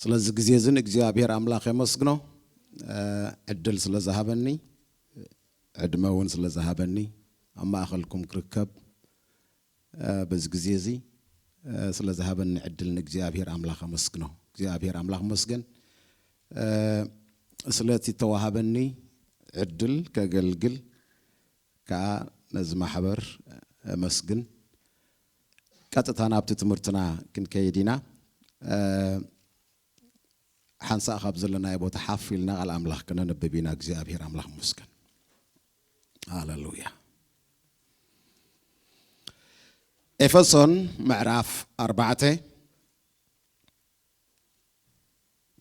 ስለዚ ግዜ እዚ ንእግዚኣብሔር ኣምላኽ የመስግኖ። እ፣ ዕድል ስለ ዝሃበኒ፣ ዕድመ እውን ስለ ዝሃበኒ፣ ኣብ ማእኸልኩም ክርከብ፣ እ፣ በዚ ግዜ እዚ፣ እ፣ ስለ ዝሃበኒ ዕድል ንእግዚኣብሔር ኣምላኽ ኣመስግኖ። እግዚኣብሔር ኣምላኽ መስገን። እ፣ ስለቲ ተዋሃበኒ ዕድል ከገልግል ከኣ ነዚ ማሕበር ኣመስግን። ቀጥታ ናብቲ ትምህርትና ክንከይድ ኢና። እ፣ ሓንሳእ ካብ ዘለናዮ ቦታ ሓፍ ኢልና ቃል ኣምላኽ ክነንብብ ኢና። እግዚኣብሔር ኣምላኽ መስገን። ሃሌሉያ። ኤፌሶን ምዕራፍ ኣርባዕተ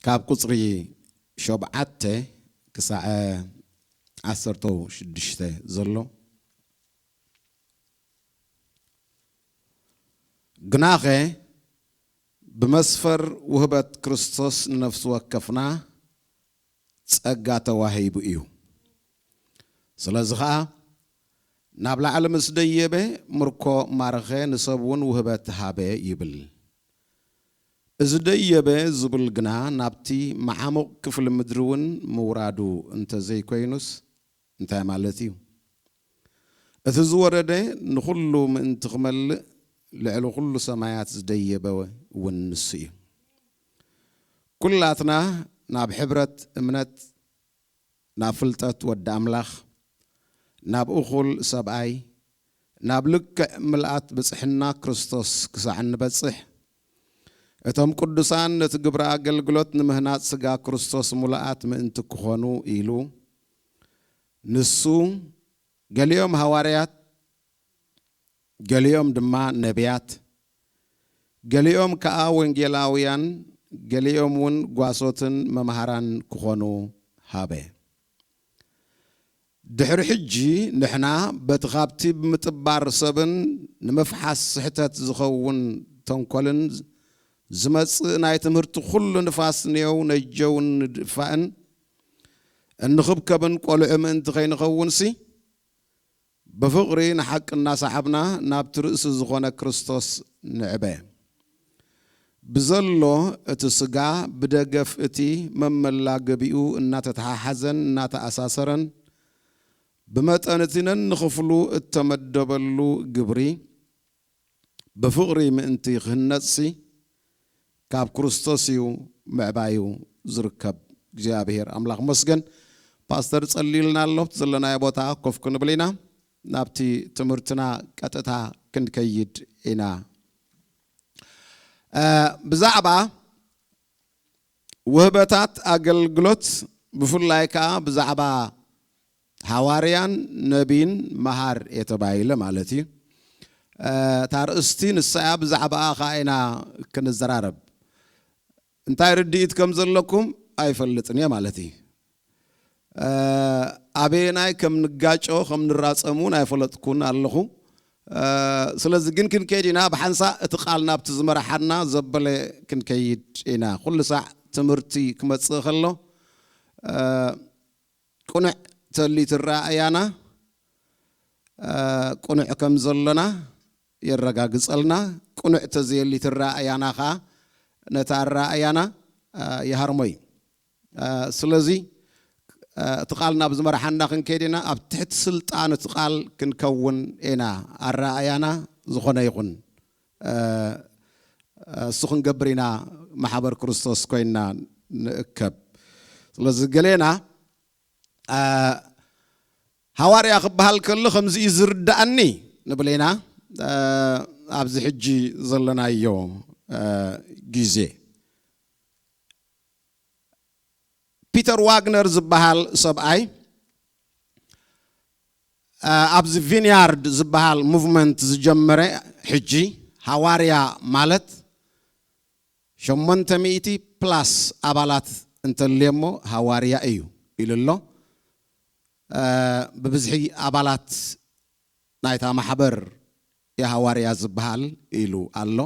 ካብ ቁጽሪ ሸውዓተ ክሳዕ ዓሰርተ ሽዱሽተ ዘሎ። ግናኸ ብመስፈር ውህበት ክርስቶስ ንነፍሲ ወከፍና ጸጋ ተዋሂቡ እዩ። ስለዚ ኸኣ ናብ ላዕሊ ምስ ደየበ ምርኮ ማረኸ፣ ንሰብ እውን ውህበት ሃበ ይብል። እዚ ደየበ ዝብል ግና ናብቲ መዓሙቕ ክፍሊ ምድሪ እውን ምውራዱ እንተዘይኮይኑስ እንታይ ማለት እዩ? እቲ ዝወረደ ንኹሉ ምእንቲ ክመልእ ልዕሊ ኩሉ ሰማያት ዝደየበ እውን ንሱ እዩ። ኩላትና ናብ ሕብረት እምነት፣ ናብ ፍልጠት ወዲ ኣምላኽ፣ ናብ እኹል ሰብኣይ፣ ናብ ልክዕ ምልኣት ብጽሕና ክርስቶስ ክሳዕ እንበጽሕ፣ እቶም ቅዱሳን ነቲ ግብሪ ኣገልግሎት ንምህናጽ ስጋ ክርስቶስ ሙሉኣት ምእንቲ ክኾኑ ኢሉ፣ ንሱ ገሊኦም ሃዋርያት፣ ገሊኦም ድማ ነቢያት፣ ገሊኦም ከኣ ወንጌላውያን፣ ገሊኦም እውን ጓሶትን መምሃራን ክኾኑ ሃበ። ድሕሪ ሕጂ ንሕና በቲ ካብቲ ብምጥባር ሰብን ንምፍሓስ ስሕተት ዝኸውን ተንኮልን ዝመጽእ ናይ ትምህርቲ ኩሉ ንፋስ ንየው ነጀውን ንድፋእን እንኽብከብን ቆልዑ ምእንቲ ከይንኸውንሲ፣ ብፍቕሪ ንሓቂ እናሰዓብና ናብቲ ርእሲ ዝኾነ ክርስቶስ ንዕበ። ብዘሎ እቲ ስጋ ብደገፍ እቲ መመላገቢኡ እናተተሓሓዘን እናተኣሳሰረን፣ ብመጠን እቲ ነንኽፍሉ እተመደበሉ ግብሪ ብፍቕሪ ምእንቲ ክህነጽሲ ካብ ክርስቶስ እዩ ምዕባዩ ዝርከብ። እግዚኣብሔር ኣምላኽ መስገን። ፓስተር ጸሊልና ኣሎ። ዘለናዮ ቦታ ኮፍ ክንብል ኢና። ናብቲ ትምህርትና ቀጥታ ክንከይድ ኢና። እ፣ ብዛዕባ ውህበታት ኣገልግሎት፣ ብፍላይ ከኣ ብዛዕባ ሃዋርያን ነቢይን መሃር እየ ተባሂለ ማለት እዩ። እ፣ እታ ርእስቲ ንሳ እያ፣ ብዛዕባኣ ከኣ ኢና ክንዘራረብ። እንታይ ርድኢት ከም ዘለኩም ኣይፈልጥን እየ ማለት እዩ። እ፣ ኣበየናይ ከም ንጋጮ ከም ንራጸም እውን ኣይፈለጥኩን ኣለኹ። እ፣ ስለዚ ግን ክንከይድ ኢና። ብሓንሳእ እቲ ቃል ናብቲ ዝመርሓና ዘበለ ክንከይድ ኢና። ኩሉ ሳዕ ትምህርቲ ክመጽእ ከሎ፣ እ፣ ቅኑዕ ተልዩ ትረኣያና፣ እ፣ ቅኑዕ ከም ዘሎና የረጋግጸልና። ቅኑዕ ተዘየሊ ትረኣያና ኸኣ ነቲ ኣረኣያና፣ እ፣ ይሃርሞ እዩ። እ፣ ስለዚ፣ እ፣ እቲ ቃል ናብ ዝመርሓና ክንከይድ ኢና። ኣብ ትሕቲ ስልጣን እቲ ቃል ክንከውን ኢና። ኣረኣያና ዝኾነ ይኹን፣ እ፣ እሱ ክንገብር ኢና። ማሕበር ክርስቶስ ኮይንና ንእከብ። ስለዚ ገሌና፣ እ፣ ሃዋርያ ክበሃል ከሎ ከምዚ እዩ ዝርድኣኒ ንብል ኢና። እ፣ ኣብዚ ሕጂ ዘለናዮ፣ እ፣ ግዜ ፒተር ዋግነር ዝበሃል ሰብኣይ፣ እ፣ ኣብዚ ቪንያርድ ዝበሃል ሙቭመንት ዝጀመረ፣ ሕጂ ሃዋርያ ማለት ሸሞንተ ሚእቲ ፕላስ ኣባላት እንተልየሞ ሃዋርያ እዩ ኢሉ ኣሎ። እ፣ ብብዝሒ ኣባላት ናይታ ማሕበር የሃዋርያ ዝበሃል ኢሉ ኣሎ።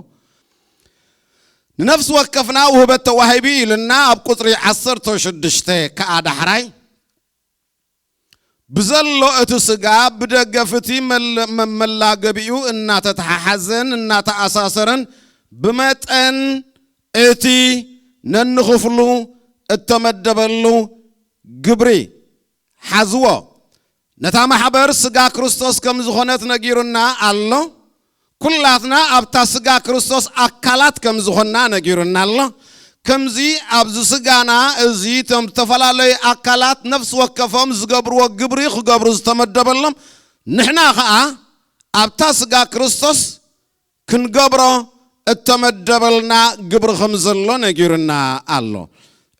ንነፍሲ ወከፍና ውህበት ተዋሂቡ ኢልና ኣብ ቁጽሪ ዓሰርተ ሽዱሽተ ከኣ ዳሕራይ፣ ብዘሎ እቲ ስጋ ብደገፍ እቲ መለ-፣ መመላገቢኡ እናተተሓሓዘን እናተኣሳሰረን ብመጠን እቲ ነንኽፍሉ እተመደበሉ ግብሪ ሓዝዎ። ነታ ማሕበር ስጋ ክርስቶስ ከም ዝኾነት ነጊሩና ኣሎ። ኩላትና ኣብታ ስጋ ክርስቶስ ኣካላት ከም ዝኾንና ነጊሩና ኣሎ። ከምዚ ኣብዚ ስጋና እዚ እቶም ዝተፈላለዩ ኣካላት ነፍሲ ወከፎም ዝገብርዎ ግብሪ ክገብሩ ዝተመደበሎም፣ ንሕና ኸኣ ኣብታ ስጋ ክርስቶስ ክንገብሮ እተመደበልና ግብሪ ከም ዘሎ ነጊሩና ኣሎ።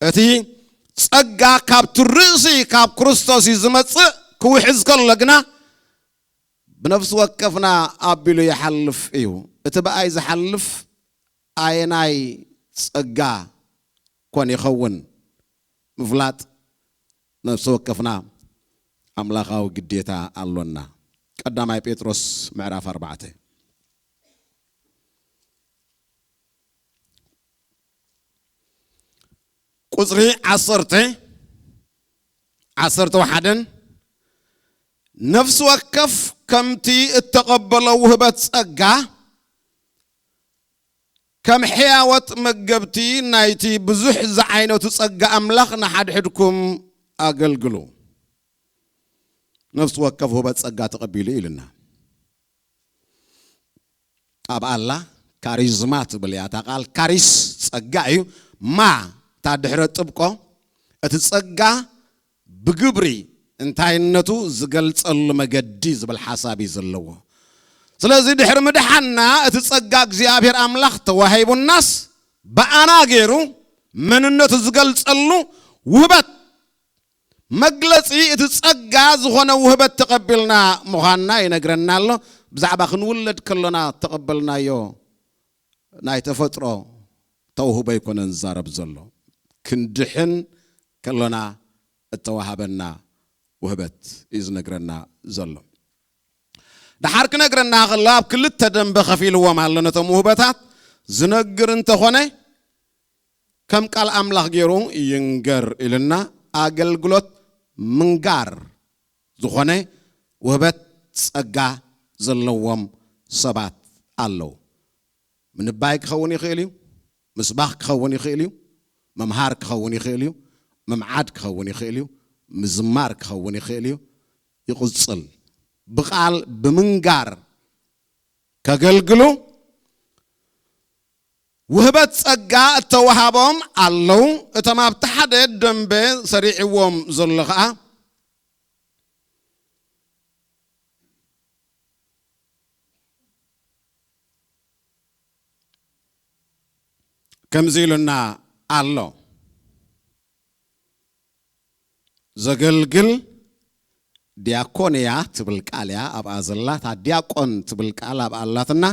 እቲ ጸጋ ካብቲ ርእሲ ካብ ክርስቶስ እዩ ዝመጽእ። ክውሕዝ ከሎ ግና ብነፍሲ ወከፍና ኣቢሉ ይሓልፍ እዩ። እቲ ብኣይ ዝሓልፍ ኣየናይ ጸጋ ኮን ይኸውን ምፍላጥ ነፍሲ ወከፍና ኣምላኻዊ ግዴታ ኣሎና። ቀዳማይ ጴጥሮስ ምዕራፍ ኣርባዕተ ቁጽሪ ዓሰርተ፣ ዓሰርተ ወሓደን፣ ነፍሲ ወከፍ ከምቲ እተቐበሎ ውህበት ጸጋ፣ ከም ሕያወት መገብቲ ናይቲ ብዙሕ ዝዓይነቱ ጸጋ ኣምላኽ ንሓድሕድኩም ኣገልግሉ። ነፍሲ ወከፍ ውህበት ጸጋ ተቐቢሉ ኢልና። ኣብ ኣላ ካሪዝማ ትብል እያ እታ ቃል። ካሪስ ጸጋ እዩ። ማ እታ ድሕረ ጥብቆ፣ እቲ ጸጋ ብግብሪ እንታይነቱ ዝገልጸሉ መገዲ ዝብል ሓሳብ እዩ ዘለዎ። ስለዚ ድሕሪ ምድሓንና እቲ ጸጋ እግዚኣብሔር ኣምላኽ ተዋሂቡናስ ብኣና ገይሩ መንነቱ ዝገልጸሉ ውህበት መግለጺ እቲ ጸጋ ዝኾነ ውህበት ተቐቢልና ምዃንና ይነግረና ኣሎ። ብዛዕባ ክንውለድ ከሎና ተቐበልናዮ ናይ ተፈጥሮ ተውህቦ ኣይኮነን ዝዛረብ ዘሎ። ክንድሕን ከሎና እተዋሃበና ውህበት እዩ ዝነግረና ዘሎ። ደሓር ክነግረና ከሎ ኣብ ክልተ ደንበ ከፊልዎም ኣሎ። ነቶም ውህበታት ዝነግር እንተኾነ ከም ቃል ኣምላኽ ገይሩ ይንገር ኢልና ኣገልግሎት ምንጋር ዝኾነ ውህበት ጸጋ ዘለዎም ሰባት ኣለዉ። ምንባይ ክኸውን ይኽእል እዩ፣ ምስባኽ ክኸውን ይኽእል እዩ፣ ምምሃር ክኸውን ይኽእል እዩ፣ ምምዓድ ክኸውን ይኽእል እዩ፣ ምዝማር ክኸውን ይኽእል እዩ። ይቕጽል። ብቓል ብምንጋር ከገልግሉ ውህበት ጸጋ እተዋሃቦም ኣለዉ። እቶም ኣብቲ ሓደ ደንበ ሰሪዕዎም ዘሎ ኸኣ ከምዚ ኢሉና ኣሎ። ዘገልግል ዲያቆን እያ ትብል ቃል እያ ኣብኣ ዘላ። እታ ዲያቆን ትብል ቃል ኣብኣ ኣላትና።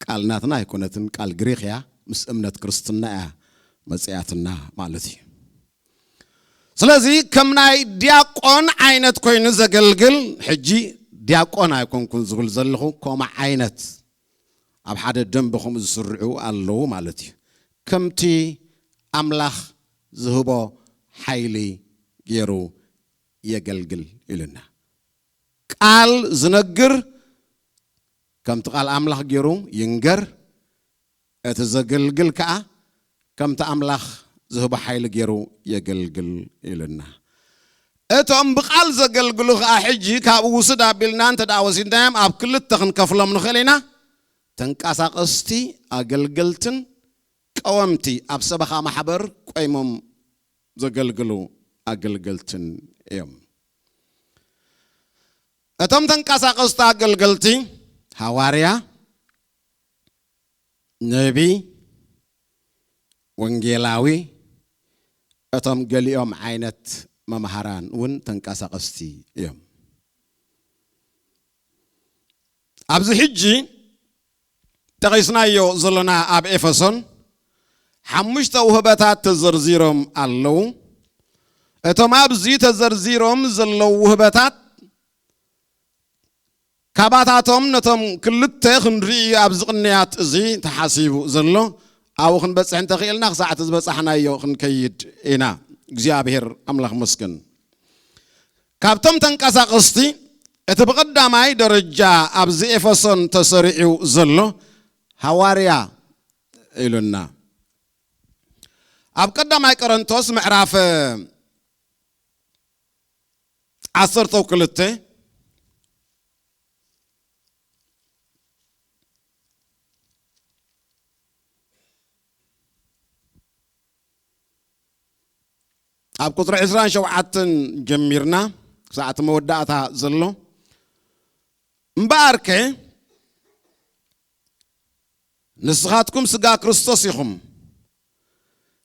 ቃል ናትና ኣይኮነትን፣ ቃል ግሪኽ እያ። ምስ እምነት ክርስትና እያ መጽያትና ማለት እዩ። ስለዚ ከም ናይ ዲያቆን ዓይነት ኮይኑ ዘገልግል፣ ሕጂ ዲያቆን ኣይኮንኩን ዝብል ዘለኹ፣ ከምኡ ዓይነት ኣብ ሓደ ደንበ ከምኡ ዝስርዑ ኣለዉ ማለት እዩ። ከምቲ ኣምላኽ ዝህቦ ሓይሊ ገይሩ የገልግል ኢሉና። ቃል ዝነግር ከምቲ ቃል ኣምላኽ ገይሩ ይንገር፣ እቲ ዘገልግል ከኣ ከምቲ ኣምላኽ ዝህቦ ሓይሊ ገይሩ የገልግል ኢሉና። እቶም ብቓል ዘገልግሉ ከኣ ሕጂ ካብኡ ውስድ ኣቢልና እንተ ደኣ ወሲድናዮም ኣብ ክልተ ክንከፍሎም ንኽእል ኢና። ተንቀሳቐስቲ ኣገልገልትን ቀወምቲ ኣብ ሰበኻ ማሕበር ቆይሞም ዘገልግሉ ኣገልገልትን እዮም። እቶም ተንቀሳቐስቲ ኣገልገልቲ ሃዋርያ፣ ነቢ፣ ወንጌላዊ፣ እቶም ገሊኦም ዓይነት መምሃራን እውን ተንቀሳቐስቲ እዮም። ኣብዚ ሕጂ ጠቒስናዮ ዘለና ኣብ ኤፌሶን ሓሙሽተ ውህበታት ተዘርዚሮም ኣለዉ። እቶም ኣብዚ ተዘርዚሮም ዘለዉ ውህበታት ካባታቶም ነቶም ክልተ ክንርኢ ኣብዚ ቅንያት እዚ ተሓሲቡ ዘሎ ኣብኡ ክንበጽሕ እንተኽኢልና ክሳዕ እቲ ዝበጻሕናዮ ክንከይድ ኢና። እግዚኣብሔር ኣምላኽ መስገን። ካብቶም ተንቀሳቐስቲ እቲ ብቐዳማይ ደረጃ ኣብዚ ኤፌሶን ተሰሪዑ ዘሎ ሃዋርያ ኢሉና። ኣብ ቀዳማይ ቆሮንቶስ ምዕራፍ ዓሰርተ ክልተ ኣብ ቁፅሪ ዕስራን ሸውዓተን ጀሚርና ክሳዕ እቲ መወዳእታ ዘሎ። እምበኣርከ ንስኻትኩም ስጋ ክርስቶስ ኢኹም፣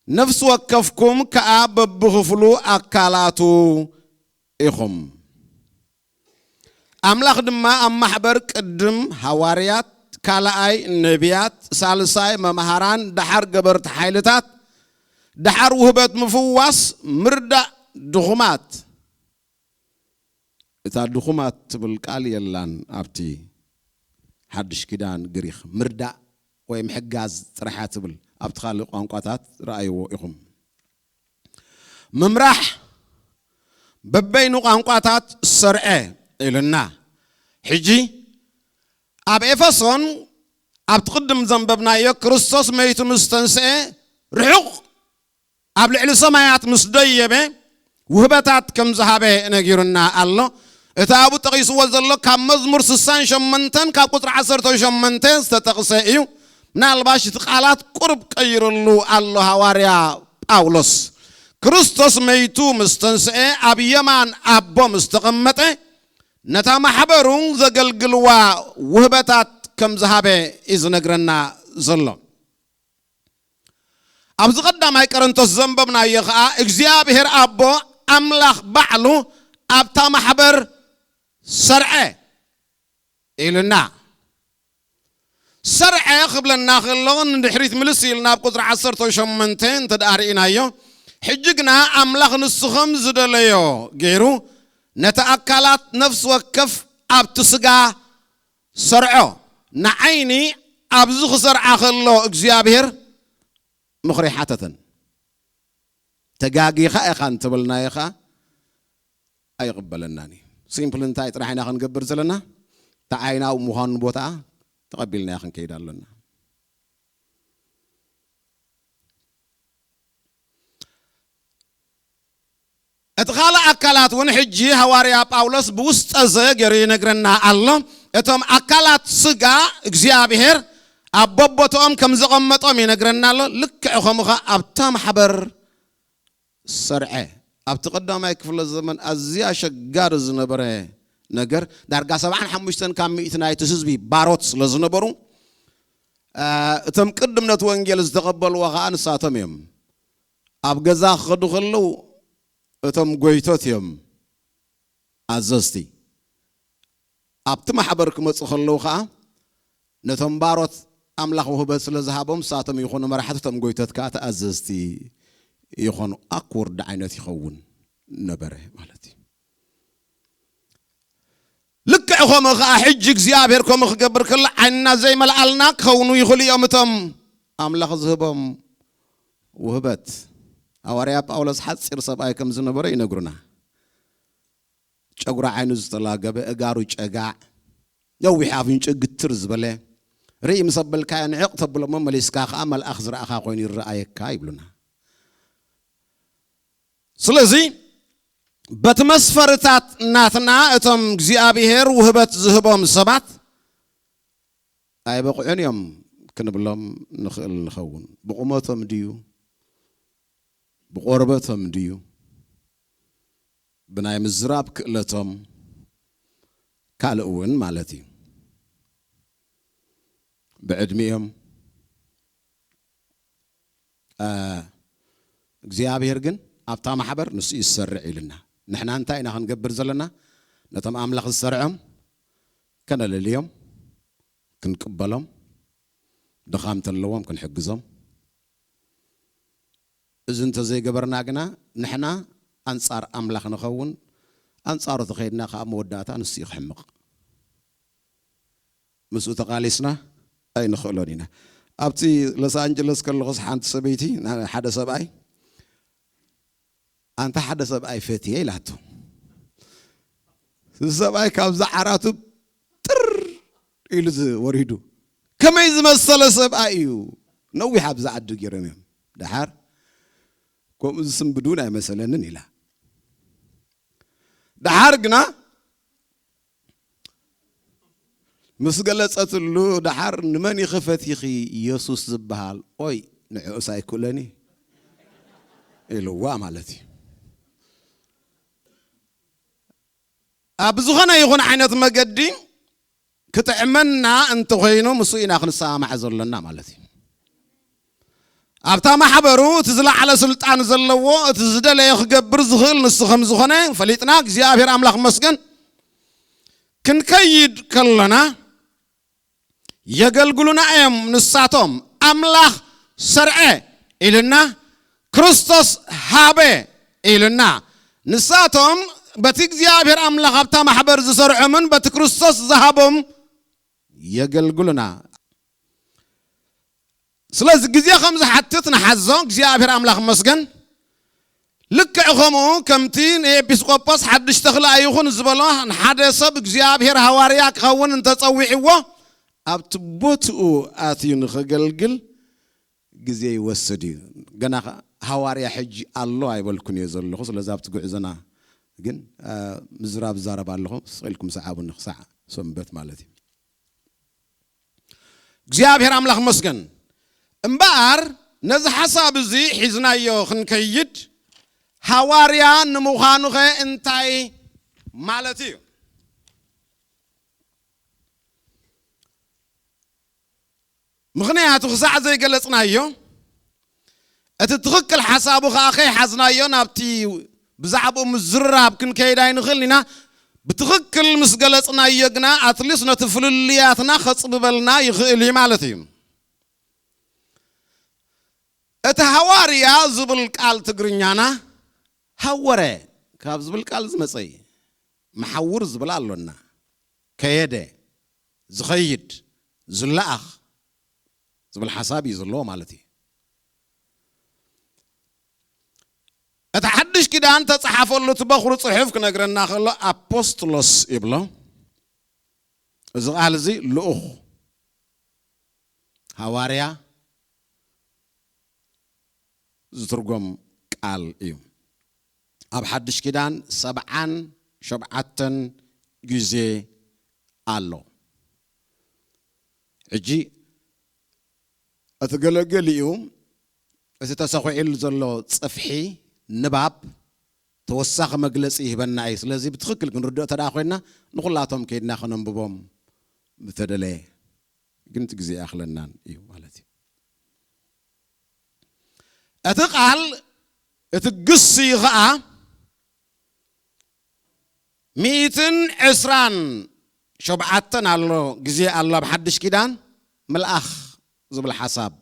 ነፍሲ ወከፍኩም ከኣ በብኽፍሉ ኣካላቱ ኢኹም። ኣምላኽ ድማ ኣብ ማሕበር ቅድም ሃዋርያት፣ ካልኣይ ነቢያት፣ ሳልሳይ መምሃራን፣ ደሓር ገበርቲ ሓይልታት፣ ደሓር ውህበት ምፍዋስ፣ ምርዳእ ድኹማት። እታ ድኹማት ትብል ቃል የላን ኣብቲ ሓድሽ ኪዳን ግሪኽ። ምርዳእ ወይ ምሕጋዝ ጥራሕ እያ ትብል። ኣብቲ ካልእ ቋንቋታት ረኣይዎ ኢኹም። ምምራሕ በበይኑ ቋንቋታት ሰርዐ ኢልና። ሕጂ ኣብ ኤፌሶን ኣብቲ ቅድም ዘንበብናዮ ክርስቶስ መይቱ ምስ ተንስኤ ርሑቕ ኣብ ልዕሊ ሰማያት ምስ ደየበ ውህበታት ከም ዝሃበ ነጊሩና ኣሎ። እቲ ኣብኡ ጠቒስዎ ዘሎ ካብ መዝሙር ስሳን ሸሞንተን ካብ ቁፅሪ ዓሰርተ ሸሞንተ ዝተጠቕሰ እዩ። ምናልባሽ እቲ ቃላት ቁሩብ ቀይርሉ ኣሎ ሃዋርያ ጳውሎስ። ክርስቶስ መይቱ ምስ ተንስኤ ኣብ የማን ኣቦ ምስ ተቐመጠ ነታ ማሕበሩ ዘገልግልዋ ውህበታት ከም ዝሃበ እዩ ዝነግረና ዘሎ። ኣብዚ ቀዳማይ ቆሮንቶስ ዘንበብናዮ ኸኣ እግዚኣብሔር ኣቦ ኣምላኽ ባዕሉ ኣብታ ማሕበር ሰርዐ ኢልና። ሰርዐ ክብለና ከሎ ንድሕሪት ምልስ ኢልና ኣብ ቁፅሪ ዓሰርተ ሸሞንተ እንተ ደኣ ርኢናዮ፣ ሕጂ ግና ኣምላኽ ንሱ ኸም ዝደለዮ ገይሩ ነቲ ኣካላት ነፍሲ ወከፍ ኣብቲ ስጋ ሰርዖ። ንዓይኒ ኣብዚ ክሰርዓ ከሎ እግዚኣብሔር ምኽሪ ሓተተን። ተጋጊኻ ኢኻ እንተበልናዮ ኸኣ ኣይቕበለናን እዩ። ሲምፕል እንታይ ጥራሕ ኢና ክንገብር ዘለና? እቲ ዓይናዊ ምዃኑ ቦታኣ ተቐቢልናዮ ክንከይድ ኣሎና። እቲ ካልእ ኣካላት እውን ሕጂ ሃዋርያ ጳውሎስ ብውስጠ ዘ ገይሩ ይነግረና ኣሎ። እቶም ኣካላት ስጋ እግዚኣብሔር ኣብ በቦትኦም ከም ዘቐመጦም ይነግረና ኣሎ። ልክዕ ከምኡ ኸዓ ኣብታ ማሕበር ሰርዐ። ኣብቲ ቀዳማይ ክፍለ ዘመን ኣዝያ ኣሸጋሪ ዝነበረ ነገር፣ ዳርጋ ሰብዓን ሓሙሽተን ካብ ሚእቲ ናይቲ ህዝቢ ባሮት ስለ ዝነበሩ፣ እ፣ እቶም ቅድም ነቲ ወንጌል ዝተቐበልዎ ኸዓ ንሳቶም እዮም። ኣብ ገዛ ክኸዱ ከለዉ እቶም ጎይቶት እዮም ኣዘዝቲ። ኣብቲ ማሕበር ክመጹ ከለዉ ኸዓ ነቶም ባሮት ኣምላኽ ውህበት ስለ ዝሃቦም ንሳቶም ይኹኑ መራሕቲ፣ እቶም ጎይቶት ከኣ ተኣዘዝቲ ይኾኑ። ኣክወርድ ዓይነት ይኸውን ነበረ ማለት እዩ። ልክዕ ከምኡ ኸዓ ሕጂ እግዚኣብሔር ከምኡ ክገብር ከሎ ዓይንና ዘይመልኣልና ክኸውኑ ይኽእሉ እዮም እቶም ኣምላኽ ዝህቦም ውህበት። ሃዋርያ ጳውሎስ ሓጺር ሰብኣይ ከም ዝነበረ ይነግሩና። ጨጉሪ ዓይኑ ዝተላገበ፣ እጋሩ ጨጋዕ፣ ነዊሕ ኣፍንጭ ግትር ዝበለ፣ ርኢ ምስ ኣበልካዮ ንዕቕ ተብሎ እሞ መሊስካ ኸዓ መልኣኽ ዝረኣኻ ኮይኑ ይረኣየካ ይብሉና። ስለዚ በቲ መስፈርታት ናትና እቶም እግዚኣብሔር ውህበት ዝህቦም ሰባት ኣይበቕዑን እዮም ክንብሎም ንኽእል ንኸውን። ብቑመቶም ድዩ? ብቖርበቶም ድዩ? ብናይ ምዝራብ ክእለቶም፣ ካልእ እውን ማለት እዩ። ብዕድሚኦም፣ እ፣ እግዚኣብሔር ግን ኣብታ ማሕበር ንሱ እዩ ዝሰርዕ ኢልና። ንሕና እንታይ ኢና ክንገብር ዘለና? ነቶም ኣምላኽ ዝሰርዖም ከነለልዮም፣ ክንቅበሎም፣ ድኻም ተለዎም ክንሕግዞም። እዚ እንተዘይገበርና ግና ንሕና ኣንጻር ኣምላኽ ንኸውን፣ ኣንጻሩ ተኸይድና ከኣ መወዳእታ ንሱ እዩ ክሕምቕ። ምስኡ ተቓሊስና ኣይንኽእሎን ኢና። ኣብቲ ሎስ ኣንጀለስ ከለኹስ ሓንቲ ሰበይቲ ና-፣ ሓደ ሰብኣይ፣ "ኣንታ ሓደ ሰብኣይ ፈትየ" ኢላቶ። እዚ ሰብኣይ ካብዛ ዓራቱ ጥር ኢሉ ዝ-፣ ወሪዱ። ከመይ ዝመሰለ ሰብኣይ እዩ! ነዊሕ ኣብዚ ዓዲ ገይሮም እዮም። ደሓር ከምኡ ዝስንብድ እውን ኣይመሰለንን ኢላ። ደሓር ግና ምስ ገለጸትሉ፣ ደሓር "ንመን ኢኺ ፈቲኺ? ኢየሱስ ዝበሃል?" "ኦይ፣ ንዕኡስ ኣይክእሎን እየ" ኢልዋ ማለት እዩ። ኣብ ዝኾነ ይኹን ዓይነት መገዲ ክጥዕመና እንተኾይኑ፣ ምስኡ ኢና ክንሰማማዕ ዘሎና ማለት እዩ። ኣብታ ማሕበሩ እቲ ዝለዓለ ስልጣን ዘለዎ፣ እቲ ዝደለየ ክገብር ዝኽእል ንሱ ከም ዝኾነ ፈሊጥና፣ እግዚኣብሔር ኣምላኽ መስገን ክንከይድ ከሎና፣ የገልግሉና እዮም። ንሳቶም ኣምላኽ ሰርዐ ኢልና፣ ክርስቶስ ሃበ ኢልና፣ ንሳቶም በቲ እግዚኣብሔር ኣምላኽ ኣብታ ማሕበር ዝሰርዖምን በቲ ክርስቶስ ዝሃቦም የገልግሉና። ስለዚ ግዜ ከም ዝሓትት ንሓዞ። እግዚኣብሔር ኣምላኽ መስገን። ልክዕ ከምኡ ከምቲ ንኤጲስቆጶስ ሓድሽ ተኽለ ኣይኹን ዝበሎ፣ ንሓደ ሰብ እግዚኣብሔር ሃዋርያ ክኸውን እንተጸዊዕዎ፣ ኣብቲ ቦትኡ ኣትዩ ንኸገልግል ግዜ ይወስድ እዩ። ገና ኸ-፣ ሃዋርያ ሕጂ ኣሎ ኣይበልኩን እየ ዘለኹ። ስለዚ ኣብቲ ጉዕዞና ግን፣ አ፣ ምዝራብ እዛረብ ኣለኹ። ስቕ ኢልኩም ሰዓቡኒ ክሳዕ ሰንበት ማለት እዩ። እግዚኣብሔር ኣምላኽ መስገን። እምበኣር ነዚ ሓሳብ እዚ ሒዝናዮ ክንከይድ፣ ሃዋርያ ንምዃኑኸ እንታይ ማለት እዩ? ምኽንያቱ ክሳዕ ዘይገለጽናዮ፣ እቲ ትኽክል ሓሳቡ ኸኣ ከይሓዝናዮ ናብቲ ብዛዕባኡ ምዝርራብ ክንከይድ ኣይንኽእልን ኢና። ብትኽክል ምስ ገለጽናዮ ግና ኣትሊስት ነቲ ፍልልያትና ከጽብበልና ይኽእል እዩ ማለት እዩ። እቲ ሃዋርያ ዝብል ቃል ትግርኛና ሃወረ ካብ ዝብል ቃል ዝመጸ እዩ። መሓውር ዝብል ኣሎና። ከየደ፣ ዝኸይድ፣ ዝለኣኽ ዝብል ሓሳብ እዩ ዘለዎ ማለት እዩ። እቲ ሓድሽ ኪዳን ተጻሓፈሉ እቲ በኹሪ ጽሑፍ ክነግረና ከሎ ኣፖስቶሎስ ይብሎ። እዚ ቃል እዚ ልኡኽ፣ ሃዋርያ ዝትርጎም ቃል እዩ። ኣብ ሓድሽ ኪዳን ሰብዓን ሸብዓተን ግዜ ኣሎ። ሕጂ እቲ ገለገሊኡ እቲ ተሰኹዒሉ ዘሎ ጽፍሒ ንባብ ተወሳኺ መግለጺ ይህበና እዩ። ስለዚ ብትኽክል ክንርድኦ እንተ ደኣ ኮይንና ንኹላቶም ከይድና ከነንብቦም ምተደለየ፣ ግን እቲ ግዜ ኣይኣኽለናን እዩ ማለት እዩ። እቲ ቃል፣ እቲ ግሲ ኸኣ ሚእትን ዕስራን ሸብዓተን ኣሎ፣ ግዜ ኣሎ ኣብ ሓድሽ ኪዳን ምልኣኽ ዝብል ሓሳብ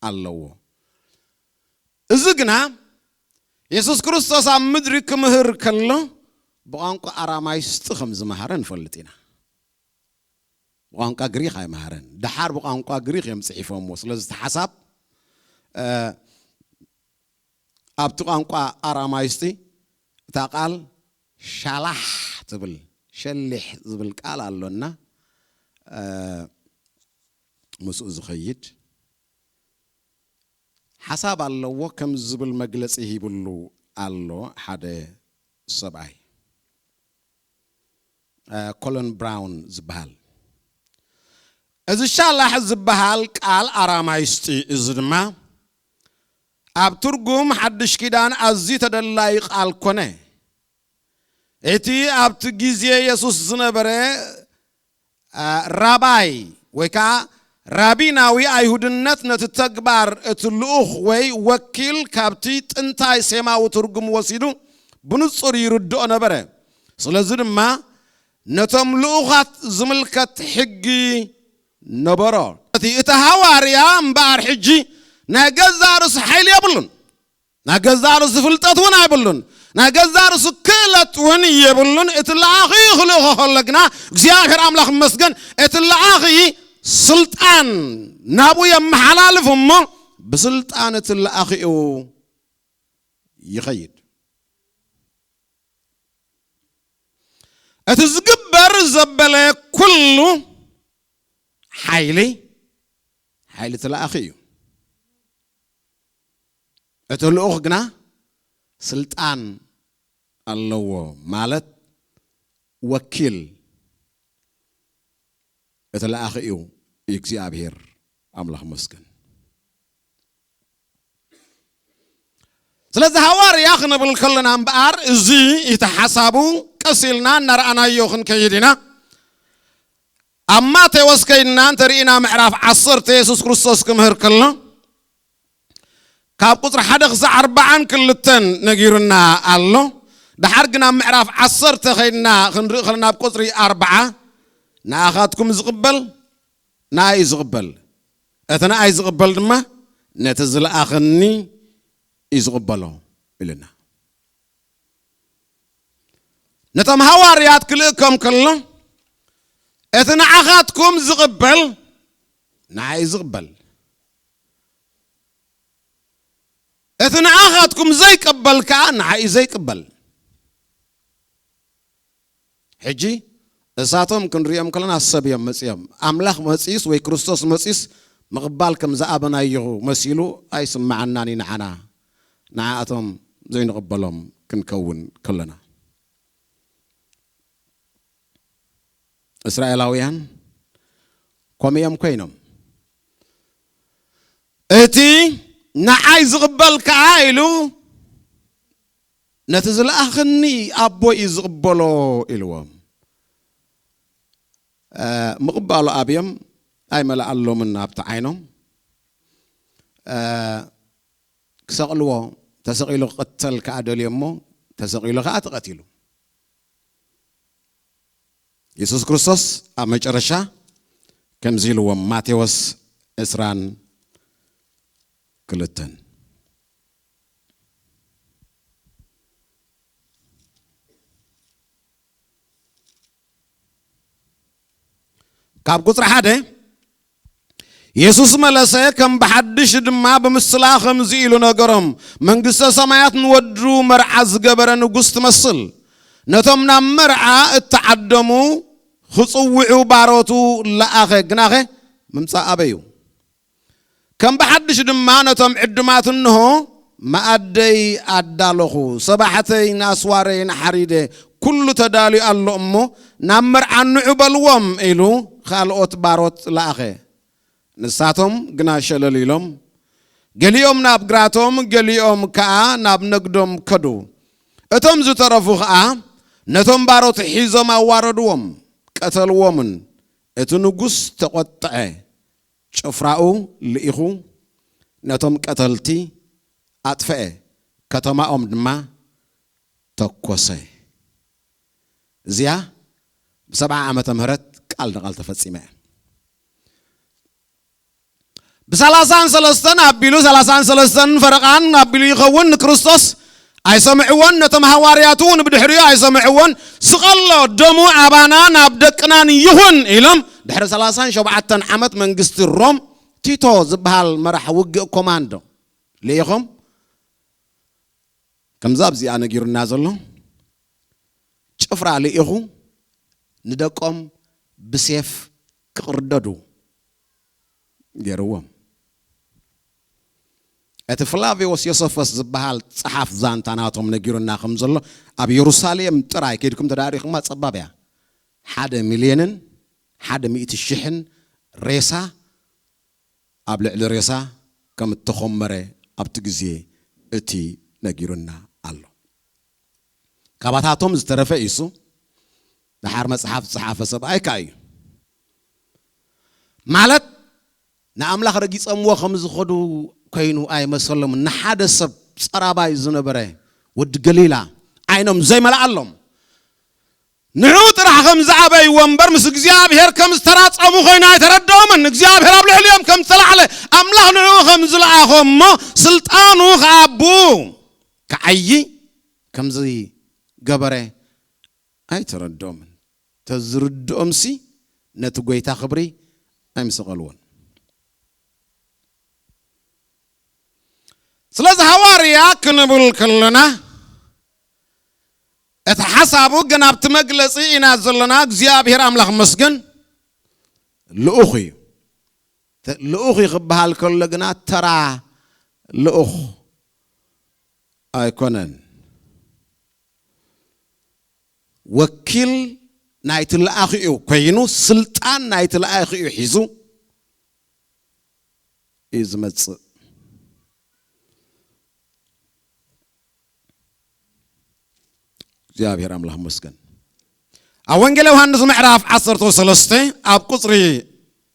ኣለዎ። እዚ ግና የሱስ ክርስቶስ ኣብ ምድሪ ክምህር ከሎ ብቋንቋ ኣራማይስጢ ከም ዝመሃረ ንፈልጥ ኢና። ብቋንቋ ግሪኽ ኣይመሃረን። ደሓር ብቋንቋ ግሪኽ እዮም ጽሒፎምዎ። ስለዚ እቲ ሓሳብ፣ እ፣ ኣብቲ ቋንቋ ኣራማይስጢ እታ ቃል ሻላሕ ትብል፣ ሸሊሕ ዝብል ቃል ኣሎና፣ እ፣ ምስኡ ዝኸይድ ሓሳብ ኣለዎ ከም ዝብል መግለጺ ሂብሉ ኣሎ ሓደ ሰብኣይ። እ፣ ኮሎን ብራውን ዝበሃል። እዚ ሻላሕ ዝበሃል ቃል ኣራማይስጢ፣ እዚ ድማ ኣብ ትርጉም ሓድሽ ኪዳን ኣዝዩ ተደላዪ ቃል ኮነ። እቲ ኣብቲ ግዜ የሱስ ዝነበረ፣ እ፣ ራባይ ወይ ከኣ ራቢናዊ ኣይሁድነት ነቲ ተግባር እቲ ልኡኽ ወይ ወኪል ካብቲ ጥንታዊ ሴማዊ ትርጉም ወሲዱ ብንጹር ይርድኦ ነበረ። ስለዚ ድማ ነቶም ልኡኻት ዝምልከት ሕጊ ነበሮ። እቲ፣ እቲ ሃዋርያ እምበኣር ሕጂ ናይ ገዛእ ርእሱ ሓይሊ የብሉን። ናይ ገዛእ ርእሱ ፍልጠት እውን ኣይብሉን። ናይ ገዛእ ርእሱ ክእለት እውን የብሉን። እቲ ለኣኺ ክልእኾ ከሎ ግና እግዚኣብሔር ኣምላኽ ይመስገን፣ እቲ ለኣኺ ስልጣን ናብኡ የመሓላልፍ እሞ ብስልጣን እቲ ለኣኺኡ ይኸይድ። እቲ ዝግበር ዘበለ ኩሉ ሓይሊ፣ ሓይሊ እቲ ለኣኺ እዩ። እቲ ልኡኽ ግና ስልጣን ኣለዎ፣ ማለት ወኪል፣ እቲ ለኣኺ እዩ። እግዚኣብሔር ኣምላኽ መስገን። ስለዚ ሃዋርያ ክንብል ከለና እምበኣር፣ እዚ እቲ ሓሳቡ ቀስ ኢልና እናረኣናዮ ክንከይድ ኢና። ኣብ ማቴዎስ ከይድና እንተርኢና፣ ምዕራፍ ዓሰርተ፣ የሱስ ክርስቶስ ክምህር ከሎ፣ ካብ ቁጽሪ ሓደ ክሳዕ ኣርባዓን ክልተን ነጊሩና ኣሎ። ደሓር ግን ኣብ ምዕራፍ ዓሰርተ ከይድና ክንርኢ ከለና፣ ኣብ ቁጽሪ ኣርባዓ፣ "ንኣኻትኩም ዝቕበል ንኣይ እዩ ዝቕበል፣ እቲ ንኣይ ዝቕበል ድማ ነቲ ዝለኣኸኒ እዩ ዝቕበሎ" ኢሉና። ነቶም ሃዋርያት ክልእኮም ከሎ፣ "እቲ ንኣኻትኩም ዝቕበል ንኣይ እዩ ዝቕበል፣ እቲ ንኣኻትኩም ዘይቀበል ከኣ ንዓይ እዩ ዘይቅበል።" ሕጂ እሳቶም ክንሪኦም ከለና ሰብ እዮም መጺኦም። ኣምላኽ መጺኡስ ወይ ክርስቶስ መጺኡስ ምቕባል ከም ዝኣበናዮ መሲሉ ኣይስምዓናን እዩ ንዓና፣ ንዓኣቶም ዘይንቕበሎም ክንከውን ከለና። እስራኤላውያን ከምኡ እዮም ኮይኖም። "እቲ ንዓይ ዝቕበል ከኣ" ኢሉ፣ "ነቲ ዝለኣኸኒ ኣቦይ እዩ ዝቕበሎ" ኢልዎም። እ፣ ምቕባሉ ኣብዮም ኣይመልኣሎምን፣ ኣብቲ ዓይኖም። እ፣ ክሰቕልዎ፣ ተሰቒሉ ክቕተል ከኣ ደልዮ እሞ፣ ተሰቒሉ ከኣ ተቐቲሉ። የሱስ ክርስቶስ ኣብ መጨረሻ ከምዚ ኢልዎም፣ ማቴዎስ ዕስራን ክልተን፣ ካብ ቁጽሪ ሓደ፣ የሱስ መለሰ፣ ከም ብሓድሽ ድማ ብምስላ ከምዚ ኢሉ ነገሮም፣ "መንግስተ ሰማያት ንወዱ መርዓ ዝገበረ ንጉስ ትመስል። ነቶም ናብ መርዓ እተዓደሙ ክጽውዑ ባሮቱ ለኣኸ፣ ግናኸ ምምጻእ ኣበዩ። ከም ብሓድሽ ድማ ነቶም ዕዱማት፣ እንሆ መኣደይ ኣዳለኹ፣ ሰባሕተይን ኣስዋረይን ሓሪደ፣ ኩሉ ተዳልዩ ኣሎ እሞ ናብ መርዓ ንዑ በልዎም" ኢሉ ካልኦት ባሮት ለኣኸ። ንሳቶም ግና ሸለል ኢሎም፣ ገሊኦም ናብ ግራቶም፣ ገሊኦም ከኣ ናብ ነግዶም ከዱ። እቶም ዝተረፉ ኸኣ ነቶም ባሮት ሒዞም ኣዋረድዎም፣ ቀተልዎምን። እቲ ንጉስ ተቖጥዐ፣ ጭፍራኡ ልኢኹ ነቶም ቀተልቲ ኣጥፍአ፣ ከተማኦም ድማ ተኮሰ። እዚኣ ብሰብዓ ዓመተ ምህረት ቃል ንቓል ተፈጺመ እያ። ብሰላሳን ሰለስተን ኣቢሉ፣ ሰላሳን ሰለስተን ፈረቓን ኣቢሉ ይኸውን፣ ንክርስቶስ ኣይሰምዕዎን፣ ነቶም ሃዋርያቱ እውን ብድሕሪኡ ኣይሰምዕዎን። "ስቐሎ፣ ደሙ ኣባናን ኣብ ደቅናን ይኹን" ኢሎም፣ ድሕሪ ሰላሳን ሸውዓተን ዓመት መንግስቲ ሮም፣ ቲቶ ዝበሃል መራሕ ውግእ ኮማንዶ ልኢኾም። ከምዛ ኣብዚኣ ነጊሩና ዘሎ፣ ጭፍራ ልኢኹ ንደቆም ብሴፍ ክቕርደዱ ገይርዎም። እቲ ፍላቪዮስ ዮሰፈስ ዝበሃል ጸሓፍ ዛንታ ናቶም ነጊሩና ከም ዘሎ፣ ኣብ የሩሳሌም ጥራይ ከይድኩም ተዳሪኹማ ጸባብ እያ። ሓደ ሚልዮንን ሓደ ሚእቲ ሽሕን ሬሳ ኣብ ልዕሊ ሬሳ ከም እተኾመረ ኣብቲ ግዜ እቲ ነጊሩና ኣሎ። ካባታቶም ዝተረፈ ኢሱ፣ ደሓር መጽሓፍ ዝጸሓፈ ሰብኣይ ከኣ እዩ። ማለት፣ ንኣምላኽ ረጊጸምዎ ከም ዝኸዱ ኮይኑ ኣይመሰሎም። ንሓደ ሰብ ጸራባይ ዝነበረ ወዲ ገሊላ ዓይኖም ዘይመልኣሎም። ንዕኡ ጥራሕ ከም ዝኣበይዎ እምበር፣ ምስ እግዚኣብሔር ከም ዝተራጸሙ ኮይኑ ኣይተረድኦምን። እግዚኣብሔር ኣብ ልዕሊኦም ከም ዝተላዕለ፣ ኣምላኽ ንዕኡ ከም ዝለኣኾ እሞ፣ ስልጣኑ ከኣ ብኡ ክዓዪ ከም ዝገበረ ኣይተረድኦምን። ተዝርድኦምሲ ነቲ ጐይታ ክብሪ ኣይምሰቐልዎን። ስለዚ ሃዋርያ ክንብል ከለና፣ እቲ ሓሳቡ ግን ኣብቲ መግለጺ ኢና ዘለና። እግዚኣብሔር ኣምላኽ መስገን ልኡኽ እዩ። ተ-፣ ልኡኽ እዩ ክበሃል ከሎ ግና ተራ ልኡኽ ኣይኮነን። ወኪል ናይቲ ለኣኺ እዩ ኮይኑ፣ ስልጣን ናይቲ ለኣኺ እዩ ሒዙ እዩ ዝመጽእ። እግዚኣብሔር ኣምላኽ መስገን። ኣብ ወንጌል ዮሃንስ ምዕራፍ ዓሰርተ ሰለስተ ኣብ ቁጽሪ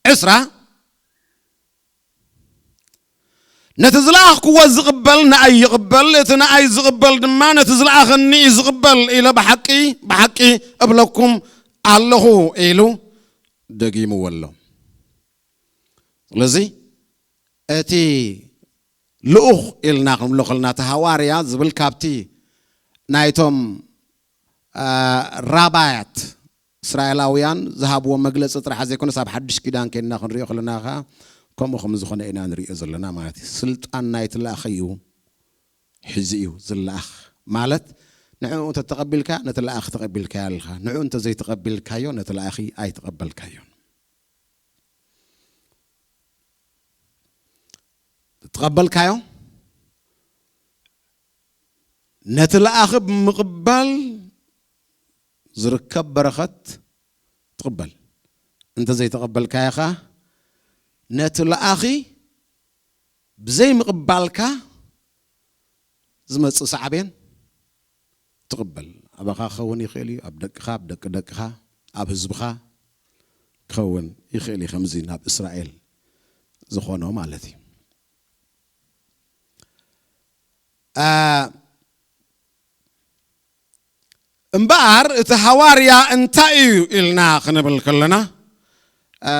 ዕስራ፣ "ነቲ ዝለኣኽክዎ ዝቕበል ንኣይ ይቕበል፣ እቲ ንኣይ ዝቕበል ድማ ነቲ ዝለኣኸኒ እዩ ዝቕበል" ኢለ ብሓቂ፣ ብሓቂ እብለኩም ኣለኹ ኢሉ ደጊምዎ ኣሎ። ስለዚ እቲ ልኡኽ ኢልና ክንብሎ ከለና፣ እቲ ሃዋርያ ዝብል ካብቲ ናይቶም፣ አ፣ ራባያት እስራኤላውያን ዝሃብዎ መግለጺ ጥራሕ ዘይኮነስ፣ ኣብ ሓድሽ ኪዳን ከይድና ክንሪኦ ከለና ከኣ ከምኡ ከም ዝኾነ ኢና ንሪኦ ዘለና ማለት እዩ። ስልጣን ናይቲ ለኣኺ እዩ ሒዙ እዩ ዝለኣኽ። ማለት ንዕኡ እንተተቐቢልካ ነቲ ለኣኺ ተቐቢልካዮ ኣለኻ። ንዕኡ እንተዘይተቐቢልካዮ ነቲ ለኣኺ ኣይተቐበልካዮን። ተቐበልካዮ? ነቲ ለኣኺ ብምቕባል ዝርከብ በረኸት ትቕበል። እንተዘይተቐበልካዮ ኸኣ ነቲ ለኣኺ ብዘይምቕባልካ ዝመጽእ ሳዕቤን ትቕበል። ኣባኻ ክኸውን ይኽእል እዩ፣ ኣብ ደቅኻ፣ ኣብ ደቂ ደቅኻ፣ ኣብ ህዝብኻ ክኸውን ይኽእል እዩ። ከምዚ ናብ እስራኤል ዝኾኖ ማለት እዩ። አ፣ እምበኣር እቲ ሃዋርያ እንታይ እዩ ኢልና ክንብል ከለና፣ አ፣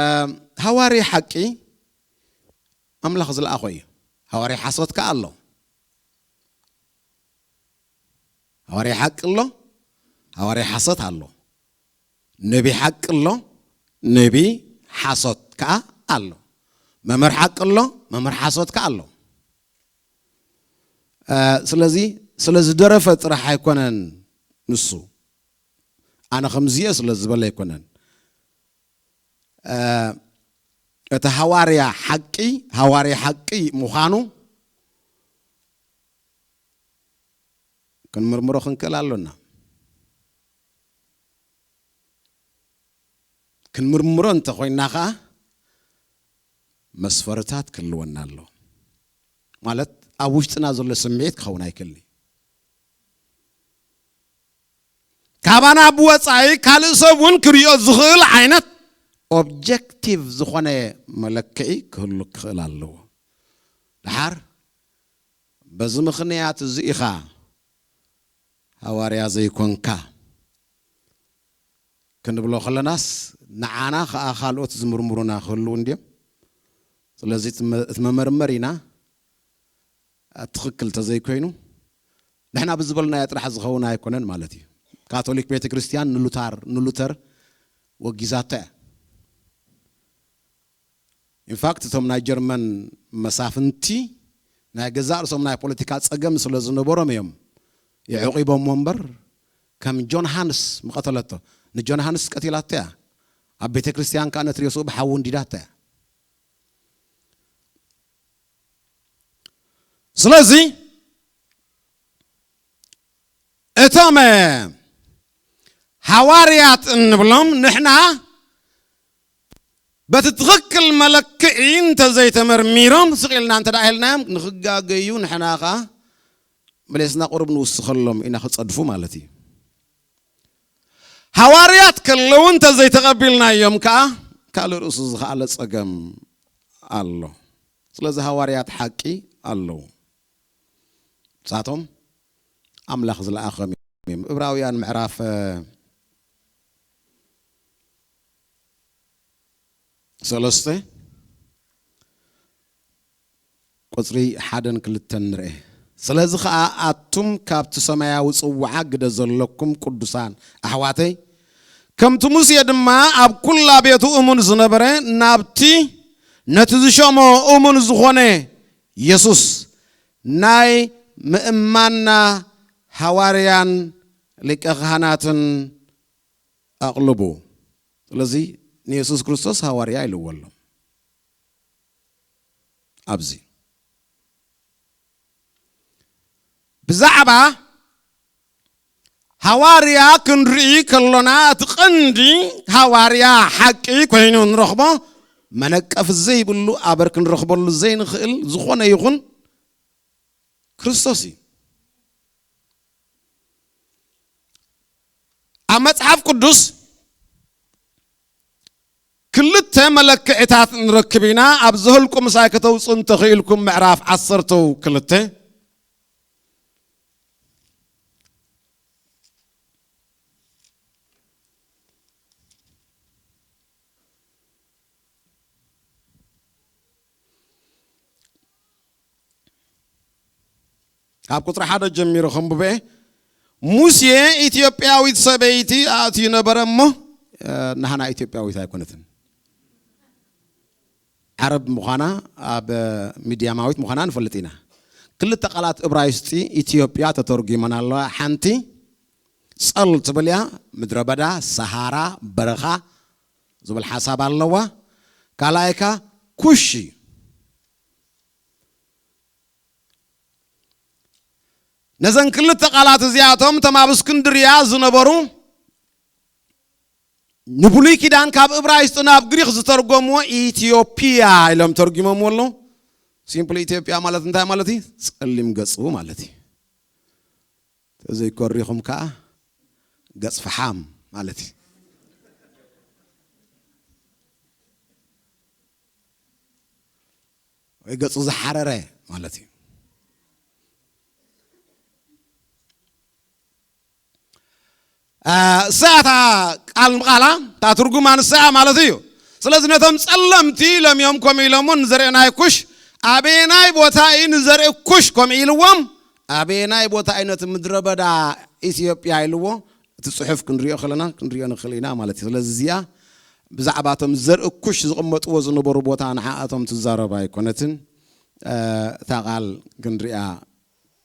ሃዋርያ ሓቂ ኣምላኽ ዝለኣኾ እዩ። ሃዋርያ ሓሶት ከኣ ኣሎ። ሃዋርያ ሓቂ ኣሎ፣ ሃዋርያ ሓሶት ኣሎ። ነቢ ሓቂ ኣሎ፣ ነቢ ሓሶት ከኣ ኣሎ። መምህር ሓቂ ኣሎ፣ መምህር ሓሶት ከኣ ኣሎ። እ፣ ስለዚ ስለ ዝደረፈ ጥራሕ ኣይኮነን ንሱ። ኣነ ከምዚ እየ ስለ ዝበለ ኣይኮነን። እ፣ እቲ ሃዋርያ ሓቂ፣ ሃዋርያ ሓቂ ምዃኑ ክንምርምሮ ክንክእል ኣሎና። ክንምርምሮ እንተኾይንና ኸኣ መስፈርታት ክህልወና ኣሎ። ማለት ኣብ ውሽጥና ዘሎ ስምዒት ክኸውን ኣይክእልን እዩ። ካባና ብወጻኢ ካልእ ሰብ እውን ክሪኦ ዝኽእል ዓይነት ኦብጀክቲቭ ዝኾነ መለክዒ ክህሉ ክኽእል ኣለዎ። ደሓር በዚ ምኽንያት እዚ ኢኻ ሃዋርያ ዘይኮንካ ክንብሎ ከለናስ፣ ንዓና ኸኣ ካልኦት ዝምርምሩና ክህልዉ እንድዮም። ስለዚ እቲ መ-፣ እቲ መመርመሪና ትኽክል ተዘይኮይኑ፣ ንሕና ብዝበልናዮ ጥራሕ ዝኸውን ኣይኮነን ማለት እዩ። ካቶሊክ ቤተ ክርስቲያን ንሉታር፣ ንሉተር ወጊዛቶ እያ። ኢንፋክት፣ እቶም ናይ ጀርመን መሳፍንቲ ናይ ገዛእ ርእሶም ናይ ፖለቲካ ጸገም ስለ ዝነበሮም እዮም የዕቂቦምዎ እምበር፣ ከም ጆን ሃንስ ምቐተለቶ። ንጆን ሃንስ ቀቲላቶ እያ። ኣብ ቤተ ክርስቲያን ከኣ ነቲ ሬስኡ ብሓዊ እንዲዳቶ እያ። ስለዚ እቶም ሃዋርያት እንብሎም ንሕና በቲ ትኽክል መለክዒ እንተዘይተመርሚሮም፣ ስቕ ኢልና እንተ ደኣ ኢልናዮም፣ ንኽጋገዩ፣ ንሕና ኸኣ መሊስና ቁሩብ ንውስኸሎም ኢና፣ ክጸድፉ ማለት እዩ። ሃዋርያት ከለዉ እንተዘይተቐቢልናዮም ከኣ፣ ካልእ ርእሱ ዝኸኣለ ጸገም ኣሎ። ስለዚ ሃዋርያት ሓቂ ኣለዉ። ንሳቶም ኣምላኽ ዝለኣኸም እዮም። እብራውያን ምዕራፍ፣ እ፣ ሰለስተ ቁጽሪ ሓደን ክልተን ንርኤ። ስለዚ ኸኣ ኣቱም ካብቲ ሰማያዊ ጽዋዓ ግደ ዘለኩም ቅዱሳን ኣሕዋተይ፣ ከምቲ ሙሴ ድማ ኣብ ኩላ ቤቱ እሙን ዝነበረ፣ ናብቲ ነቲ ዝሸሞ እሙን ዝኾነ የሱስ ናይ ምእማንና ሃዋርያን ሊቀ ካህናትን ኣቕልቡ። ስለዚ ንየሱስ ክርስቶስ ሃዋርያ ኢልዎ ኣሎ። ኣብዚ ብዛዕባ ሃዋርያ ክንርኢ ከሎና እቲ ቀንዲ ሃዋርያ ሓቂ ኮይኑ ንረኽቦ መነቀፍ ዘይብሉ ኣበር ክንረኽበሉ ዘይንኽእል ዝኾነ ይኹን ክርስቶስ እዩ። ኣብ መጽሓፍ ቅዱስ ክልተ መለክዕታት ንረክብ ኢና። ኣብ ዘኍልቁ ምሳይ ከተውፅኡ እንተኽኢልኩም ምዕራፍ ዓሰርተ ክልተ ካብ ቁፅሪ ሓደ ጀሚሩ ከንብበ። ሙሴ ኢትዮጵያዊት ሰበይቲ ኣእትዩ ነበረ እሞ፣ እ፣ ናህና ኢትዮጵያዊት ኣይኮነትን። ዓረብ ምዃና፣ ኣብ ሚድያማዊት ምዃና ንፈልጥ ኢና። ክልተ ቃላት እብራይስጢ ኢትዮጵያ ተተርጒመን ኣለዋ። ሓንቲ ጸል ትብል እያ፣ ምድረ በዳ፣ ሰሃራ፣ በረኻ ዝብል ሓሳብ ኣለዋ። ካልኣይካ ኩሽ እዩ። ነዘን ክልተ ቃላት እዚኣቶም እቶም ኣብ እስክንድርያ ዝነበሩ ንብሉይ ኪዳን ካብ እብራይስጢ ናብ ግሪክ ዝተርጎምዎ ኢትዮጵያ ኢሎም ተርጉሞምዎ ኣለዉ። ሲምፕሊ ኢትዮጵያ ማለት እንታይ ማለት እዩ? ጸሊም ገጹ ማለት እዩ። ተዘይኮሪኹም ከኣ ገጽ ፈሓም ማለት እዩ። ወይ ገጹ ዝሓረረ ማለት እዩ። እ፣ እሳ እታ ቃል ምቓላ፣ እታ ትርጉማ ንሳ ማለት እዩ። ስለዚ ነቶም ጸለምቲ ኢሎም እዮም ከምኡ ኢሎሞ ንዘርኢ ናይ ኩሽ ኣበየናይ ቦታ እዩ ንዘርኢ ኩሽ ከምኡ ኢልዎም? ኣበየናይ ቦታ እዩ ነቲ ምድረ በዳ ኢትዮጵያ ኢልዎ? እቲ ጽሑፍ ክንሪኦ ከለና ክንሪኦ ንኽእል ኢና ማለት እዩ። ስለዚ እዚኣ ብዛዕባ እቶም ዘርኢ ኩሽ ዝቕመጥዎ ዝነበሩ ቦታ ንዓኣቶም ትዛረብ ኣይኮነትን፣ እ፣ እታ ቃል ክንሪኣ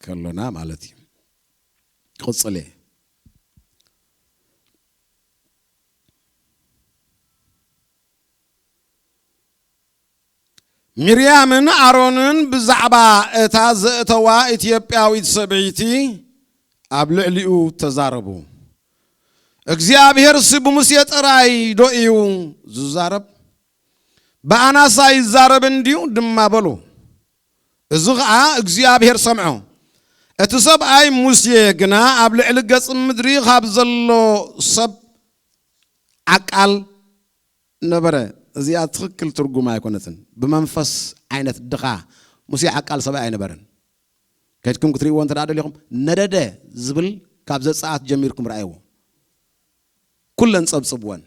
ከሎና ማለት እዩ። ክቕጽል እየ። ሚርያምን ኣሮንን ብዛዕባ እታ ዘእተዋ ኢትዮጵያዊት ሰበይቲ ኣብ ልዕሊኡ ተዛረቡ። እግዚኣብሄርሲ ብሙሴ ጥራይ ዶ እዩ ዝዛረብ? ብኣናሳ ይዛረብ እንድዩ ድማ በሉ። እዚ ኸኣ እግዚኣብሄር ሰምዖ። እቲ ሰብኣይ ሙሴ ግና ኣብ ልዕሊ ገጽ ምድሪ ካብ ዘሎ ሰብ ዓቃል ነበረ። እዚኣ ትኽክል ትርጉም ኣይኮነትን። ብመንፈስ ዓይነት ድኻ ሙሴ ዓቃል ሰብኣይ ኣይነበረን። ከድኩም ክትርእይዎ እንተ ደኣ ደሊኹም፣ ነደደ ዝብል ካብ ዘጸኣት ጀሚርኩም ረኣይዎ። ኩለን ጸብጽብወን።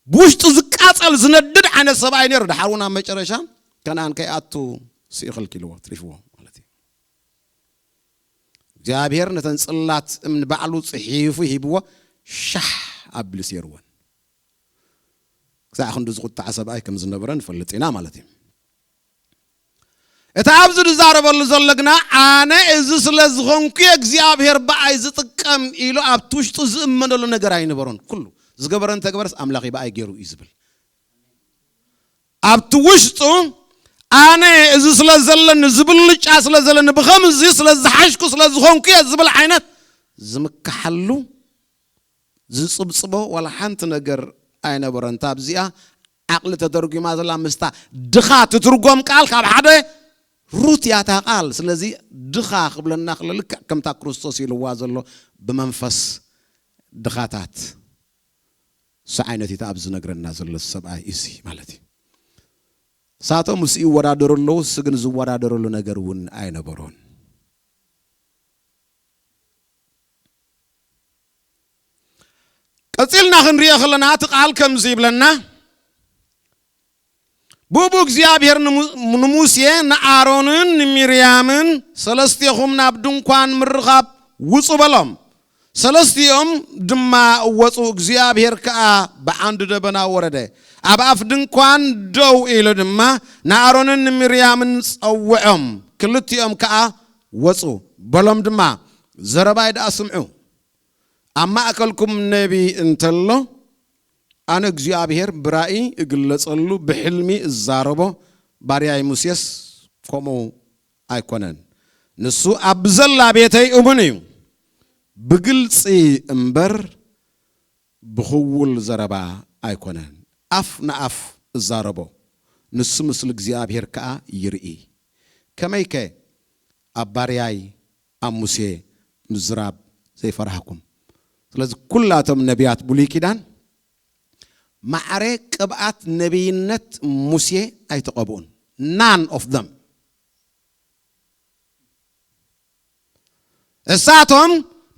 ብውሽጡ ዝቃጸል ዝነድድ ዓይነት ሰብኣይ ነይሩ። ደሓር እውን ኣብ መጨረሻ ከነኣን ከይኣቱ ስኢኸልኪልዎ ትሪፍዎ ማለት እዩ። እግዚኣብሔር ነተን ጽላት እምኒ ባዕሉ ጽሒፉ ሂብዎ ሻሕ ኣቢሉ ሴርወን። ክሳዕ ክንዱ ዝቁጣዕ ሰብኣይ ከም ዝነበረ ንፈልጥ ኢና ማለት እዩ። እቲ ኣብዚ ዝዛረበሉ ዘሎ ግና ኣነ እዚ ስለ ዝኾንኩ እግዚኣብሔር ብኣይ ዝጥቀም ኢሉ ኣብቲ ውሽጡ ዝእመነሉ ነገር ኣይነበሮን። ኩሉ ዝገበረ እንተገበረስ ኣምላኽ ብኣይ ገይሩ እዩ ዝብል። ኣብቲ ውሽጡ ኣነ እዚ ስለ ዘለኒ፣ ዝብልጫ ስለ ዘለኒ፣ ብኸምዚ ስለ ዝሓሽኩ ስለ ዝኾንኩ እየ ዝብል ዓይነት ዝምክሓሉ ዝጽብጽቦ ዋላ ሓንቲ ነገር ኣይነበረን። እታ ኣብዚኣ ዓቕሊ ተተርጒማ ዘላ ምስታ ድኻ ትትርጎም ቃል ካብ ሓደ ሩት እያ እታ ቃል። ስለዚ ድኻ ክብለና ከሎ ልክዕ ከምታ ክርስቶስ ኢልዋ ዘሎ ብመንፈስ ድኻታት። እሱ ዓይነት እዩ ኣብዚ ዝነግረና ዘሎ ሰብኣይ እዚ ማለት እዩ። እሳቶም ምስ ይወዳደሩ ኣለዉ፣ እሱ ግን ዝወዳደረሉ ነገር እውን ኣይነበሮን። ቀጺልና ክንሪኦ ከለና እቲ ቃል ከምዚ ይብለና፣ ብኡ እግዚኣብሔር ንሙ-፣ ንሙሴ ንኣሮንን ንሚርያምን ሰለስቴኹም ናብ ድንኳን ምርኻብ ውጹ በሎም። ሰለስቲኦም ድማ ወጹ፣ እግዚኣብሔር ከኣ ብዓንዲ ደበና ወረደ። ኣብ ኣፍ ድንኳን ደው ኢሉ ድማ ንኣሮንን ንሚርያምን ጸውዖም። ክልቲኦም ከኣ ወጹ። በሎም ድማ፣ ዘረባይ ደኣ ስምዑ። ኣብ ማእከልኩም ነቢ እንተሎ፣ ኣነ እግዚኣብሔር ብራእይ እግለጸሉ፣ ብሕልሚ እዛረቦ፣ ባርያይ ሙሴስ ከምኡ ኣይኮነን። ንሱ ኣብ ዘላ ቤተይ እሙን እዩ። ብግልጺ እምበር ብኽውል ዘረባ ኣይኮነን። ኣፍ ንኣፍ እዛረቦ፣ ንሱ ምስሊ እግዚኣብሔር ከኣ ይርኢ። ከመይከ ኣብ ባርያይ ኣብ ሙሴ ምዝራብ ዘይፈራህኩም? ስለዚ ኩላቶም ነቢያት ብሉይ ኪዳን ማዕረ ቅብኣት ነቢይነት ሙሴ ኣይተቐብኡን። None of them። እሳቶም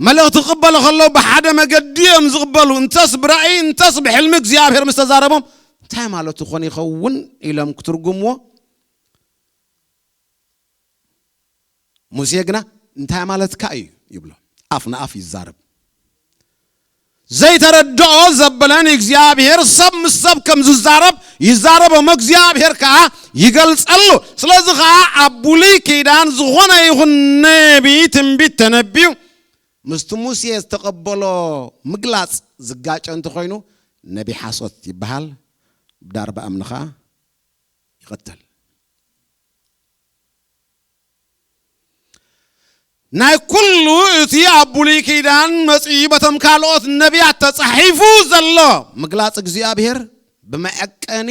መልእኽቲ ክቕበሉ ከለዉ ብሓደ መገዲ እዮም ዝቕበሉ። እንተስ ብራእይ፣ እንተስ ብሕልሚ እግዚኣብሔር ምስ ተዛረቦም፣ "እንታይ ማለቱ ኾን ይኸውን?" ኢሎም ክትርጉምዎ፣ ሙሴ ግና፣ "እንታይ ማለትካ እዩ?" ይብሎ። ኣፍ ንኣፍ ይዛረብ። ዘይተረድኦ ዘበለ ንእግዚኣብሔር፣ ሰብ ምስ ሰብ ከም ዝዛረብ ይዛረብ እሞ እግዚኣብሔር ከኣ ይገልጸሉ። ስለዚ ኸኣ ኣብ ብሉይ ኪዳን ዝኾነ ይኹን ነቢ ትንቢት ተነብዩ ምስቲ ሙሴ ዝተቐበሎ ምግላጽ ዝጋጨ እንተኾይኑ ነቢ ሓሶት ይበሃል፣ ብዳርባ እምኒ ኸኣ ይቐተል። ናይ ኩሉ እቲ ኣብ ብሉይ ኪዳን መጺኡ በቶም ካልኦት ነቢያት ተጻሒፉ ዘሎ ምግላጽ እግዚኣብሔር ብመዐቀኒ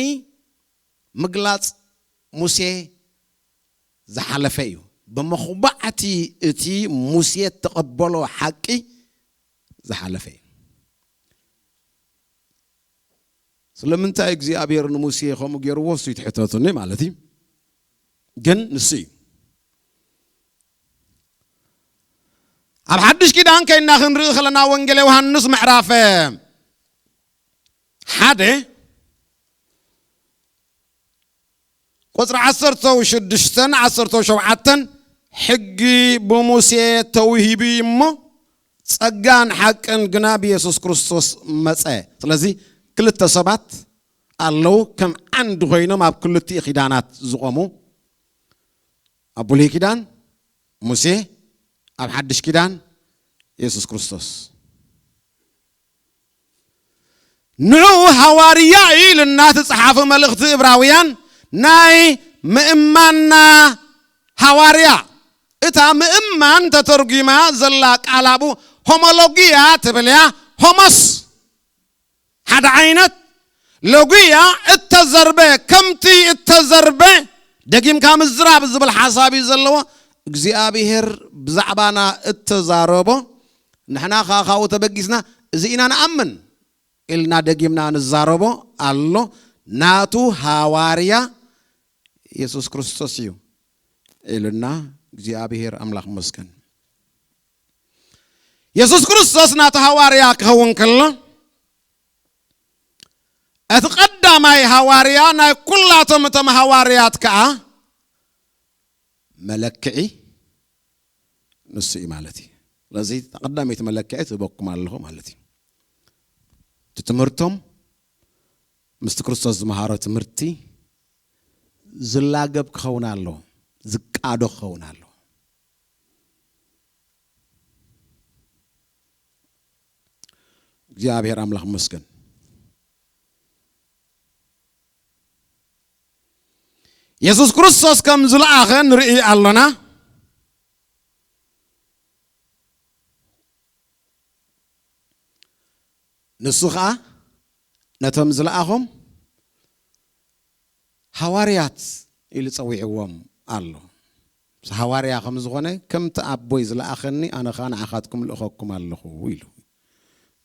ምግላጽ ሙሴ ዝሓለፈ እዩ። ብመኹባዕቲ እቲ ሙሴ እተቐበሎ ሓቂ ዝሓለፈ እዩ። ስለምንታይ እግዚኣብሔር ንሙሴ ከምኡ ገይርዎ እሱ ይትሕተቱኒ ማለት እዩ። ግን ንሱ እዩ። ኣብ ሓድሽ ኪዳን ከይና ክንርኢ ከለና ወንጌል ዮሃንስ ምዕራፍ ሓደ ቁጽሪ ዓሰርተ ሽዱሽተን ዓሰርተ ሸውዓተን፣ ሕጊ ብሙሴ ተውሂቡ እዩ እሞ ጸጋን ሓቅን ግና ብየሱስ ክርስቶስ መጸ። ስለዚ ክልተ ሰባት ኣለዉ ከም ዓንዲ ኮይኖም ኣብ ክልቲኡ ኪዳናት ዝቆሙ። ኣብ ብሉይ ኪዳን ሙሴ፣ ኣብ ሓድሽ ኪዳን የሱስ ክርስቶስ። ንዑ ሃዋርያ እዩ ኢልና እቲ ጸሓፊ መልእኽቲ እብራውያን ናይ ምእማንና ሃዋርያ። እታ ምእማን ተተርጒማ ዘላ ቃል ኣብኡ ሆሞሎጊያ ትብል እያ። ሆሞስ ሓደ ዓይነት፣ ሎጊያ እተዘርበ፣ ከምቲ እተዘርበ ደጊምካ ምዝራብ ዝብል ሓሳብ እዩ ዘለዎ። እግዚኣብሔር ብዛዕባና እተዛረቦ፣ ንሕና ኸኣ ካብኡ ተበጊስና እዚ ኢና ንኣምን ኢልና ደጊምና ንዛረቦ ኣሎ። ናቱ ሃዋርያ የሱስ ክርስቶስ እዩ ኢልና እግዚኣብሔር ኣምላኽ ይመስገን። የሱስ ክርስቶስ ናቱ ሃዋርያ ክኸውን ከሎ፣ እቲ ቀዳማይ ሃዋርያ ናይ ኩላቶም እቶም ሃዋርያት ከኣ መለክዒ ንሱ እዩ ማለት እዩ። ስለዚ ቀዳመይቲ መለክዒ ትህበኩም ኣለኹ ማለት እዩ። እቲ ትምህርቶም ምስቲ ክርስቶስ ዝመሃሮ ትምህርቲ ዝላገብ ክኸውን ኣለዎ፣ ዝቃዶ ክኸውን ኣለዎ። እግዚኣብሔር ኣምላኽ ይመስገን። የሱስ ክርስቶስ ከም ዝለኣኸ ንርኢ ኣሎና። ንሱ ኸኣ ነቶም ዝለኣኾም ሃዋርያት ኢሉ ጸዊዕዎም ኣሎ። ሃዋርያ ከም ዝኾነ፣ "ከምቲ ኣቦይ ዝለኣኸኒ፣ ኣነ ኸኣ ንዓኻትኩም ልእኸኩም ኣለኹ" ኢሉ።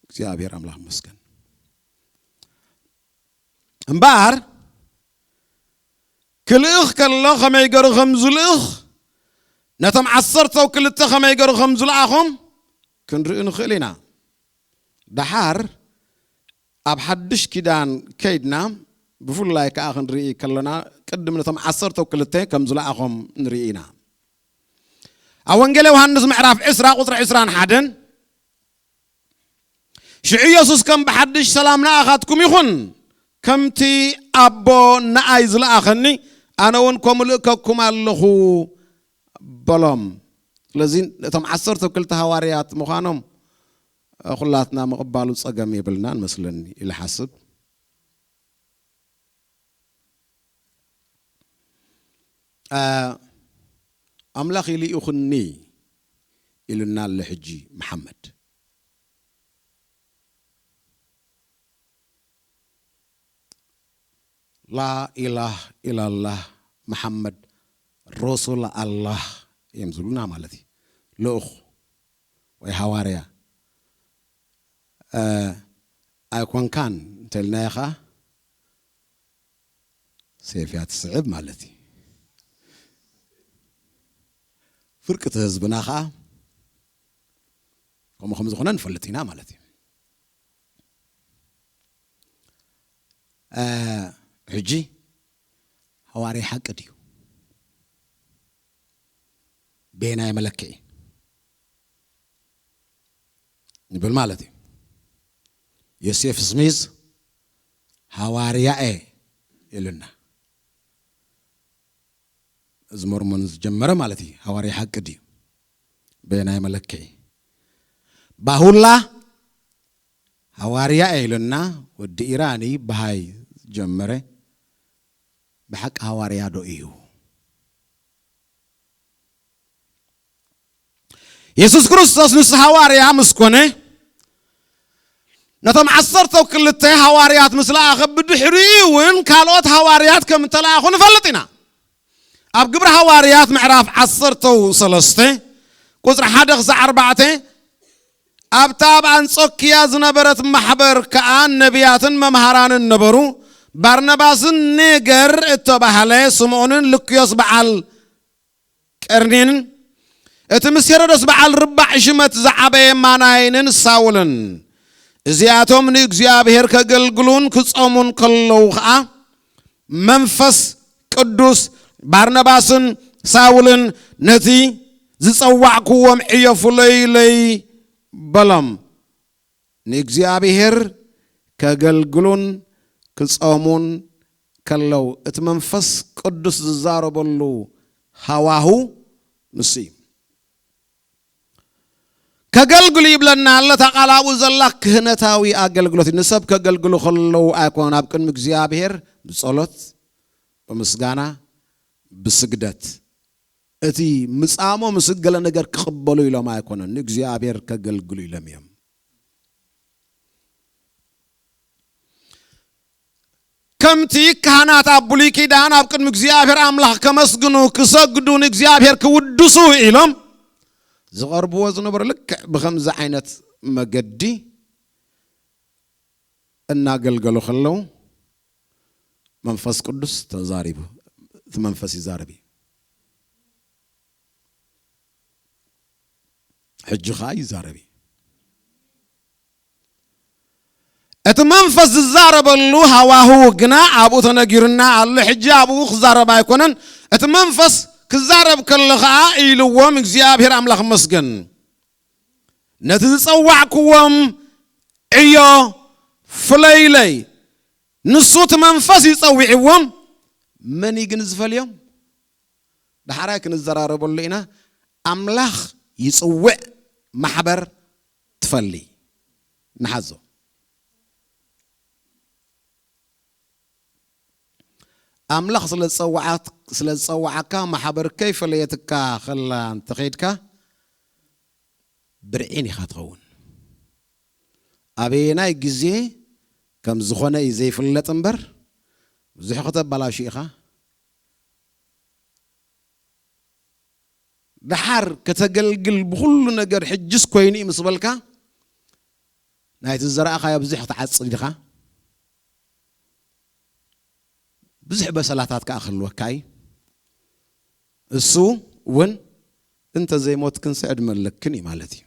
እግዚኣብሔር ኣምላኽ ይመስገን። እምበኣር ክልእኽ ከሎ ኸመይ ገሩ ኸም ዝልእኽ፣ ነቶም ዓሰርተው ክልተ ኸመይ ገሩ ኸም ዝለኣኾም ክንርኢ ንኽእል ኢና። ደሓር ኣብ ሓድሽ ኪዳን ከይድና፣ ብፍላይ ከኣ ክንርኢ ከለና፣ ቅድም ነቶም ዓሰርተው ክልተ ከም ዝለኣኾም ንርኢ ኢና። ኣብ ወንጌል ዮሃንስ ምዕራፍ ዕስራ ቁጽሪ ዕስራን ሓደን፣ ሽዑ የሱስ ከም ብሓድሽ ሰላም ንኣኻትኩም ይኹን፣ ከምቲ ኣቦ ንኣይ ዝለኣኸኒ፣ ኣነ እውን ከምኡ ልእከኩም ኣለኹ በሎም። ስለዚ ነቶም ዓሰርተ ክልተ ሃዋርያት ምዃኖም ኩላትና ምቕባሉ ጸገም የብልናን መስለኒ ኢለ ሓስብ። ኣ፣ ኣምላኽ ይልኢኹኒ ኢሉና ኣሎ ሕጂ መሓመድ። ላ ኢላህ ኢላላህ መሓመድ ረሱል ኣላህ እዮም ዝብሉና ማለት እዩ። ልኡኽ ወይ ሃዋርያ፣ እ፣ ኣይኮንካን እንተልናዮ ኸዓ፣ ሴፍ እያ ትስዕብ ማለት እዩ። ፍርቂ እቲ ህዝብና ኸዓ ከምኡ ከም ዝኾነ ንፈልጥ ኢና ማለት እዩ። እ፣ ሕጂ ሃዋርያ ሓቂ ድዩ? በየናይ መለክዒ ንብል ማለት እዩ። ዮሴፍ ስሚዝ ሃዋርያ እየ ኢሉና። እዚ ሞርሞን ዝጀመረ ማለት እዩ። ሃዋርያ ሓቂ ድዩ? በየናይ መለክዒ? ባሁላ ሃዋርያ እየ ኢሉና፣ ወዲ ኢራኒ በሃይ ዝጀመረ ብሓቂ ሃዋርያ ዶ እዩ? የሱስ ክርስቶስ ንሱ ሃዋርያ ምስ ኮነ፣ ነቶም ዓሰርተው ክልተ ሃዋርያት ምስ ለኣኸ፣ ብድሕሪኡ እውን ካልኦት ሃዋርያት ከም እተለኣኹ ንፈልጥ ኢና። ኣብ ግብሪ ሃዋርያት ምዕራፍ ዓሰርተው ሰለስተ ቁጽሪ ሓደ ክሳዕ ኣርባዕተ፣ ኣብታ ኣብ ኣንጾክያ ዝነበረት ማሕበር ከኣ ነቢያትን መምሃራንን ነበሩ። ባርናባስን ኔገር እተባህለ ስምዖንን ልክዮስ በዓል ቀርኒንን እቲ ምስ ሄሮደስ በዓል ርባዕ ሽመት ዝዓበየ ማናይንን ሳውልን፣ እዚኣቶም ንእግዚኣብሔር ከገልግሉን ክጾሙን ከለዉ ኸኣ፣ መንፈስ ቅዱስ ባርናባስን ሳውልን ነቲ ዝጸዋዕክዎም ዕዮ ፍለዩለይ በሎም። ንእግዚኣብሔር ከገልግሉን ክጾሙን ከለዉ፣ እቲ መንፈስ ቅዱስ ዝዛረበሉ ሃዋሁ ንሱ እዩ። ከገልግሉ ይብለና ኣሎ። እታ ቃል ኣብኡ ዘላ ክህነታዊ ኣገልግሎት እዩ። ንሰብ ከገልግሉ ከለዉ ኣይኮነን፣ ኣብ ቅድሚ እግዚኣብሔር ብጸሎት፣ ብምስጋና፣ ብስግደት። እቲ ምጻሞ ምስ ገለ ነገር ክቕበሉ ኢሎም ኣይኮነን፣ ንእግዚኣብሔር ከገልግሉ ኢሎም እዮም። ከምቲ ካህናት ኣብ ብሉይ ኪዳን ኣብ ቅድሚ እግዚኣብሔር ኣምላኽ ከመስግኑ፣ ክሰግዱ፣ ንእግዚኣብሔር ክውድሱ ኢሎም ዝቐርብዎ ዝነበሩ ልክዕ ብኸምዚ ዓይነት መገዲ እናገልገሉ ከለዉ መንፈስ ቅዱስ ተዛሪቡ፣ እቲ መንፈስ ይዛረብ እዩ። ሕጂ ኸኣ ይዛረብ እዩ። እቲ መንፈስ ዝዛረበሉ ሃዋህው ግና ኣብኡ ተነጊሩና ኣሎ። ሕጂ ኣብኡ ክዛረብ ኣይኮነን። እቲ መንፈስ ክዛረብ ከሎ ኸኣ ኢልዎም፣ እግዚኣብሔር ኣምላኽ ይመስገን፣ ነቲ ዝጸዋዕክዎም ዕዮ ፍለዩለይ። ንሱ እቲ መንፈስ እዩ ጸዊዕዎም። መን እዩ ግን ዝፈልዮም? ዳሕራይ ክንዘራረበሉ ኢና። ኣምላኽ ይጽውዕ፣ ማሕበር ትፈሊ። ንሓዞ። ኣምላኽ ስለ ዝጸውዓት-፣ ስለ ዝጸውዓካ፣ ማሕበር ከይፈለየትካ ከላ እንተኸይድካ፣ ብርዒን ኢኻ ትኸውን። ኣበየናይ ግዜ ከም ዝኾነ እዩ ዘይፍለጥ እምበር፣ ብዙሕ ከተበላሹ ኢኻ። ደሓር ከተገልግል ብኹሉ ነገር ሕጅስ ኮይኑ እዩ ምስ በልካ፣ ናይቲ ዝዘራእኻዮ ብዙሕ ክትዓጽድ ኢኻ። ብዙሕ በሰላታት ከኣ ክህልወካ እዩ። እሱ እውን እንተ ዘይሞትክንስ ዕድመ ኣለክን እዩ ማለት እዩ።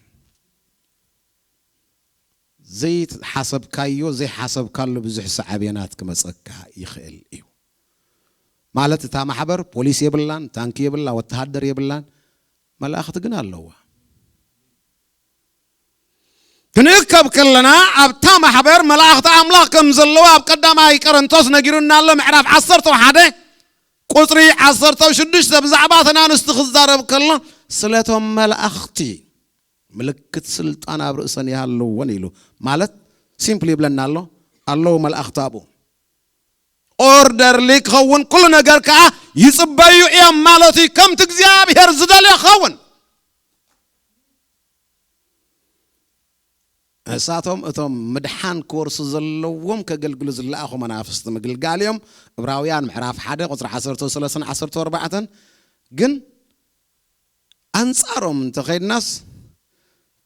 ዘይሓሰብካዮ፣ ዘይሓሰብካሉ ብዙሕ ሳዕቤናት ክመጸካ ይኽእል እዩ። ማለት እታ ማሕበር ፖሊስ የብላን፣ ታንኪ የብላ፣ ወተሃደር የብላን፣ መላእኽቲ ግን ኣለዋ። ክንእከብ ከለና ኣብታ ማሕበር መላእኽቲ ኣምላኽ ከም ዘለዋ ኣብ ቀዳማይ ቆሮንቶስ ነጊሩና ኣሎ፣ ምዕራፍ ዓሰርተ ሓደ ቁጽሪ ዓሰርተ ሽዱሽተ ብዛዕባ እተን ኣንስቲ ክዛረብ ከሎ ስለቶም መላእኽቲ ምልክት ስልጣን ኣብ ርእሰን ይሃልወን ኢሉ። ማለት ሲምፕሊ ይብለና ኣሎ፣ ኣለዉ መላእኽቲ ኣብኡ። ኦርደርሊ ክኸውን ኩሉ ነገር ከኣ ይጽበዩ እዮም ማለት እዩ። ከምቲ እግዚኣብሔር ዝደልዮ ክኸውን። እሳቶም እቶም ምድሓን ክወርሱ ዘለዎም ከገልግሉ ዝለኣኹ መናፍስቲ ምግልጋል እዮም። ዕብራውያን ምዕራፍ ሓደ ቁፅሪ ዓሰርተ ሰለስተ ዓሰርተ ኣርባዕተ። ግን ኣንጻሮም እንተኸድናስ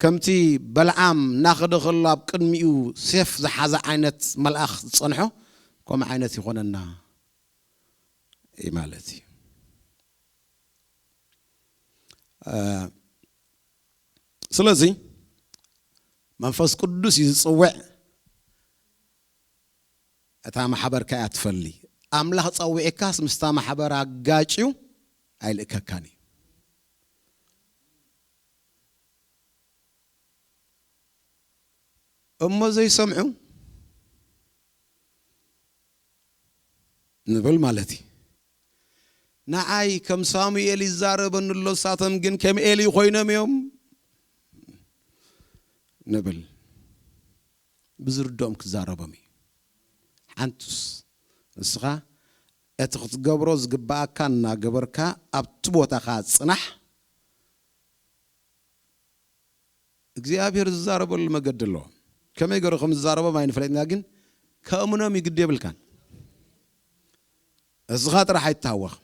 ከምቲ በልዓም እናኸደ ከሎ ኣብ ቅድሚኡ ሴፍ ዝሓዘ ዓይነት መልኣኽ ዝጸንሖ ከምኡ ዓይነት ይኾነና እዩ ማለት እዩ። ስለዚ መንፈስ ቅዱስ እዩ ዝጽውዕ። እታ ማሕበርካ እያ ትፈሊ። ኣምላኽ ጸዊዕካስ ምስታ ማሕበር ኣጋጭዩ ኣይልእከካን እዩ። እሞ ዘይሰምዑ ንብል ማለት እዩ። ንዓይ ከም ሳሙኤል ይዛረበኒ ኣሎ፣ ንሳቶም ግን ከም ኤሊ ኮይኖም እዮም ንብል። ብዝርድኦም ክዛረቦም እዩ። ሓንቱስ ንስኻ እቲ ክትገብሮ ዝግባኣካ እናገበርካ ኣብቲ ቦታኻ ጽናሕ። እግዚኣብሔር ዝዛረበሉ መገዲ ኣለዎ። ከመይ ገይሩ ከም ዝዛረቦም ኣይንፈለጥና፣ ግን ከእምኖም ይግድ የብልካን። እስኻ ጥራሕ ኣይትታወኽ።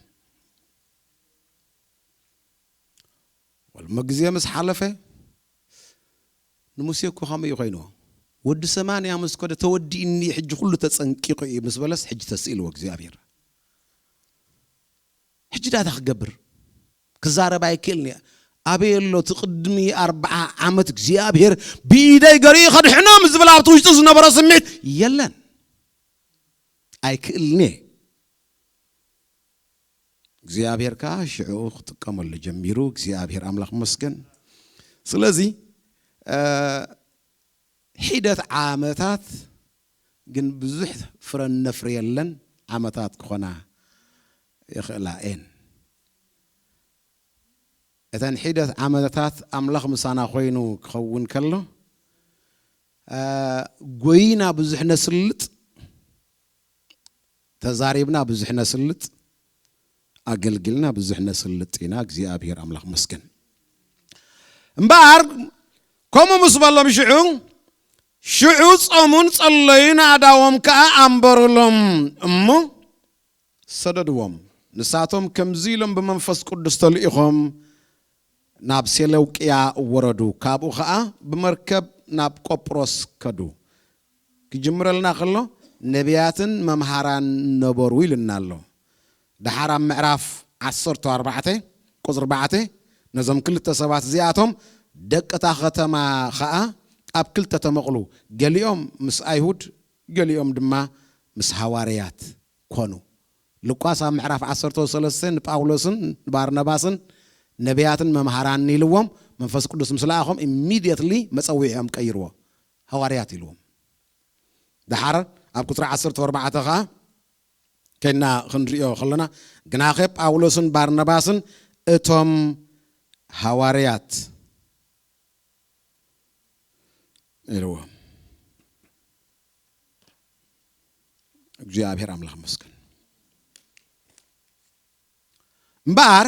ወልሞ ግዜ ምስ ሓለፈ ንሙሴ እኮ ከመይ እዩ ኮይንዎ? ወዲ ሰማንያ ምስ ኮደ ተወዲእኒ፣ ሕጂ ኩሉ ተጸንቂቑ እዩ ምስ በለስ፣ ሕጂ ተስኢልዎ እግዚኣብሔር። ሕጂ ዳታ ክገብር ክዛረብ ኣይክእልን እየ። ኣበይ ኣሎ እቲ ቅድሚ ኣርብዓ ዓመት እግዚኣብሔር ብኢደይ ገሪኡ ከድሕኖም ዝብል ኣብቲ ውሽጡ ዝነበረ ስምዒት? የለን፣ ኣይክእልን እየ። እግዚኣብሔር ከዓ ሽዑ ክጥቀመሉ ጀሚሩ። እግዚኣብሔር ኣምላኽ መስገን። ስለዚ እ፣ ሒደት ዓመታት ግን ብዙሕ ፍረ እነፍርየለን ዓመታት ክኾና ይኽእላ እየን። እተን ሒደት ዓመታት ኣምላኽ ምሳና ኮይኑ ክኸውን ከሎ፣ እ፣ ጎይና ብዙሕ ነስልጥ፣ ተዛሪብና ብዙሕ ነስልጥ፣ ኣገልግልና ብዙሕ ነስልጥ ኢና። እግዚኣብሔር ኣምላኽ መስገን። እምበኣር ከምኡ ምስ በሎም ሽዑ፣ ሽዑ ጾሙን ጸለዩን ኣእዳዎም ከኣ ኣንበሩሎም እሞ ሰደድዎም። ንሳቶም ከምዚ ኢሎም ብመንፈስ ቅዱስ ተልኢኾም ናብ ሴለውቅያ ወረዱ። ካብኡ ኸኣ ብመርከብ ናብ ቆጵሮስ ከዱ። ክጅምረልና ከሎ ነቢያትን መምሃራን ነበሩ ኢልና ኣሎ። ደሓር ኣብ ምዕራፍ ዓሰርተ ኣርባዕተ ቁጽሪ ኣርባዕተ ነዞም ክልተ ሰባት እዚኣቶም ደቂ እታ ከተማ ኸኣ ኣብ ክልተ ተመቕሉ፣ ገሊኦም ምስ ኣይሁድ፣ ገሊኦም ድማ ምስ ሃዋርያት ኮኑ። ሉቃስ ኣብ ምዕራፍ ዓሰርተ ሰለስተ ንጳውሎስን ንባርናባስን ነቢያትን መምሃራን ኢልዎም፣ መንፈስ ቅዱስ ምስ ለኣኾም ኢሚድየትሊ መጸውዒኦም ቀይርዎ፣ ሃዋርያት ኢልዎም። ደሓር ኣብ ቁጽሪ ዓሰርተ ኣርባዕተ ኸኣ ከይድና ክንሪኦ ከለና፣ ግናኸ ጳውሎስን ባርናባስን እቶም ሃዋርያት ኢልዎም። እግዚኣብሔር ኣምላኽ መስገን። እምበኣር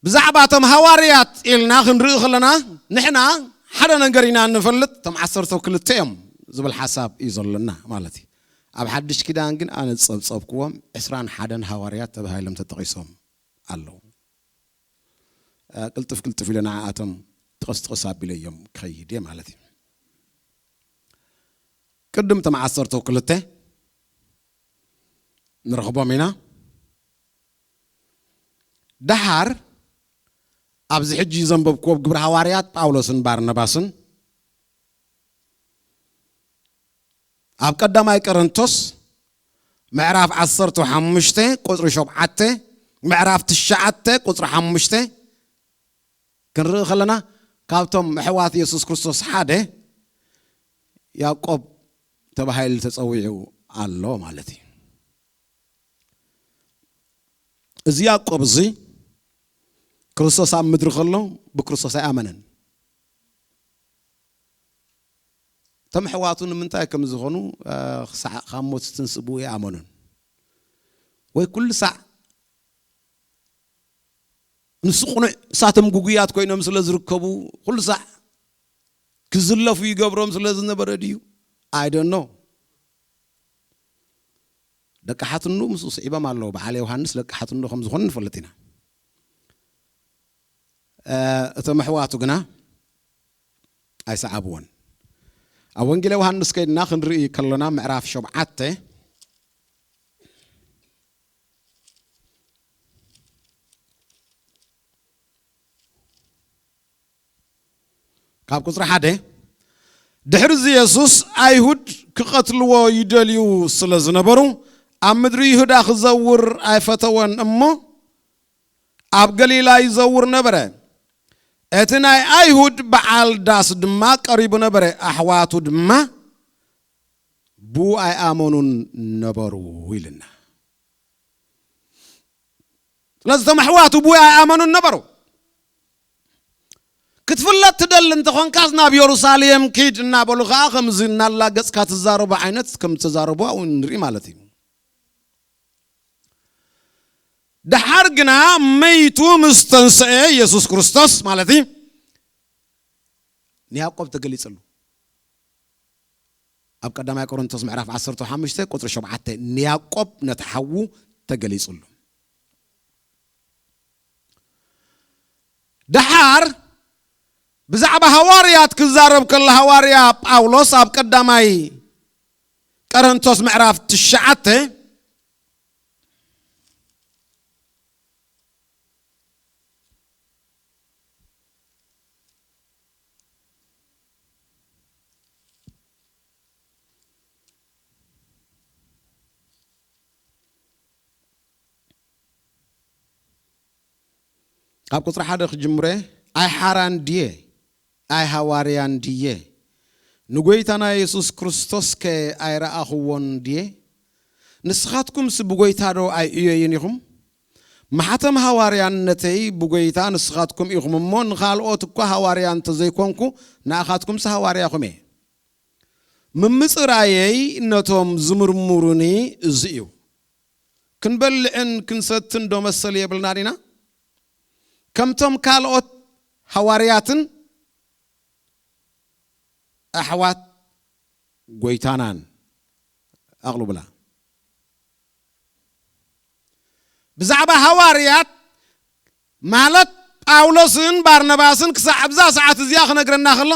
ብዛዕባ እቶም ሃዋርያት ኢልና ክንርኢ ከለና፣ ንሕና ሓደ ነገር ኢና እንፈልጥ፣ እቶም ዓሰርተ ክልተ እዮም ዝብል ሓሳብ እዩ ዘለና ማለት እዩ። ኣብ ሓድሽ ኪዳን ግን ኣነ ዝጸብጸብክዎም ዕስራን ሓደን ሃዋርያት ተባሂሎም ተጠቒሶም ኣለዉ። እ፣ ቅልጥፍ ቅልጥፍ ኢለ ንዓኣቶም ጥቕስ ጥቕስ ኣቢለ እዮም ክኸይድ እየ ማለት እዩ። ቅድም እቶም ዓሰርተ ክልተ ንረኽቦም ኢና። ደሓር ኣብዚ ሕጂ ዘንበብክዎ ግብሪ ሃዋርያት ጳውሎስን ባርናባስን ኣብ ቀዳማይ ቆሮንቶስ ምዕራፍ ዓሰርተ ሓሙሽተ ቁጽሪ ሸውዓተ፣ ምዕራፍ ትሽዓተ ቁጽሪ ሓሙሽተ ክንርኢ ከለና፣ ካብቶም ኣሕዋት የሱስ ክርስቶስ ሓደ ያዕቆብ ተባሂሉ ተጸዊዑ ኣሎ ማለት እዩ። እዚ ያዕቆብ እዚ ክርስቶስ ኣብ ምድሪ ከሎ ብክርስቶስ ኣይኣመነን። እቶም ኣሕዋቱ ንምንታይ ከም ዝኾኑ፣ እ፣ ክሳዕ ካብ ሞት ዝትንስኡ ኣይኣመኑን። ወይ ኩሉ ሳዕ ንሱ ቅኑዕ እሳቶም ግጉያት ኮይኖም ስለ ዝርከቡ፣ ኩሉ ሳዕ ክዝለፉ ይገብሮም ስለ ዝነበረ ድዩ? I don't know። ደቂ ሓትኑ ምስኡ ስዒቦም ኣለዉ። በዓል ዮሃንስ ደቂ ሓትኑ ከም ዝኾኑ ንፈልጥ ኢና። እ፣ እቶም ኣሕዋቱ ግና ኣይሰዓብዎን። ኣብ ወንጌል ዮሃንስ ከይድና ክንርኢ ከሎና ምዕራፍ ሸውዓተ ካብ ቁጽሪ ሓደ፣ ድሕሪ እዚ የሱስ ኣይሁድ ክቐትልዎ ይደልዩ ስለ ዝነበሩ ኣብ ምድሪ ይሁዳ ክዘውር ኣይፈተወን እሞ ኣብ ገሊላ ይዘውር ነበረ። እቲ ናይ ኣይሁድ በዓል ዳስ ድማ ቀሪቡ ነበረ፣ ኣሕዋቱ ድማ ብኡ ኣይኣመኑን ነበሩ ኢልና። ስለዚ እቶም ኣሕዋቱ ብኡ ኣይኣመኑን ነበሩ። ክትፍለጥ ትደሊ እንተኾንካስ ናብ የሩሳሌም ኪድ እናበሉ ከዓ ከምዚ እናላገጽካ ትዛረቡ ዓይነት ከም ተዛረቡ እውን ንርኢ ማለት እዩ። ደሓር ግና መይቱ ምስ ተንስአ የሱስ ክርስቶስ ማለት እዩ ንያዕቆብ ተገሊጸሉ። ኣብ ቀዳማይ ቆሮንቶስ ምዕራፍ ዓሰርተ ሓሙሽተ ቁጽሪ ሸውዓተ ንያዕቆብ ነቲ ሓዉ ተገሊጹሉ። ደሓር ብዛዕባ ሃዋርያት ክዛረብ ከሎ ሃዋርያ ጳውሎስ ኣብ ቀዳማይ ቆሮንቶስ ምዕራፍ ትሽዓተ ካብ ቁጽሪ ሓደ ክጅምረ፣ ኣይ ሓራን ድየ? ኣይ ሃዋርያን ድየ? ንጎይታና የሱስ ክርስቶስከ ኣይረኣኽዎን ድየ? ንስኻትኩምስ ብጎይታ ዶ ኣይእዮይን ኢኹም? ማሕተም ሃዋርያነተይ ብጎይታ ንስኻትኩም ኢኹም እሞ፣ ንኻልኦት እኳ ሃዋርያ እንተዘይኮንኩ፣ ንኣኻትኩምስ ሃዋርያኹም እየ። ምምጽራየይ ነቶም ዝምርምሩኒ እዚ እዩ። ክንበልዕን ክንሰትን ዶ መሰል የብልናን ኢና? ከምቶም ካልኦት ሃዋርያትን ኣሕዋት ጎይታናን ኣቕልቡላ። ብዛዕባ ሃዋርያት ማለት ጳውሎስን ባርናባስን ክሳዕ ኣብዛ ሰዓት እዚኣ ክነግረና ከሎ፣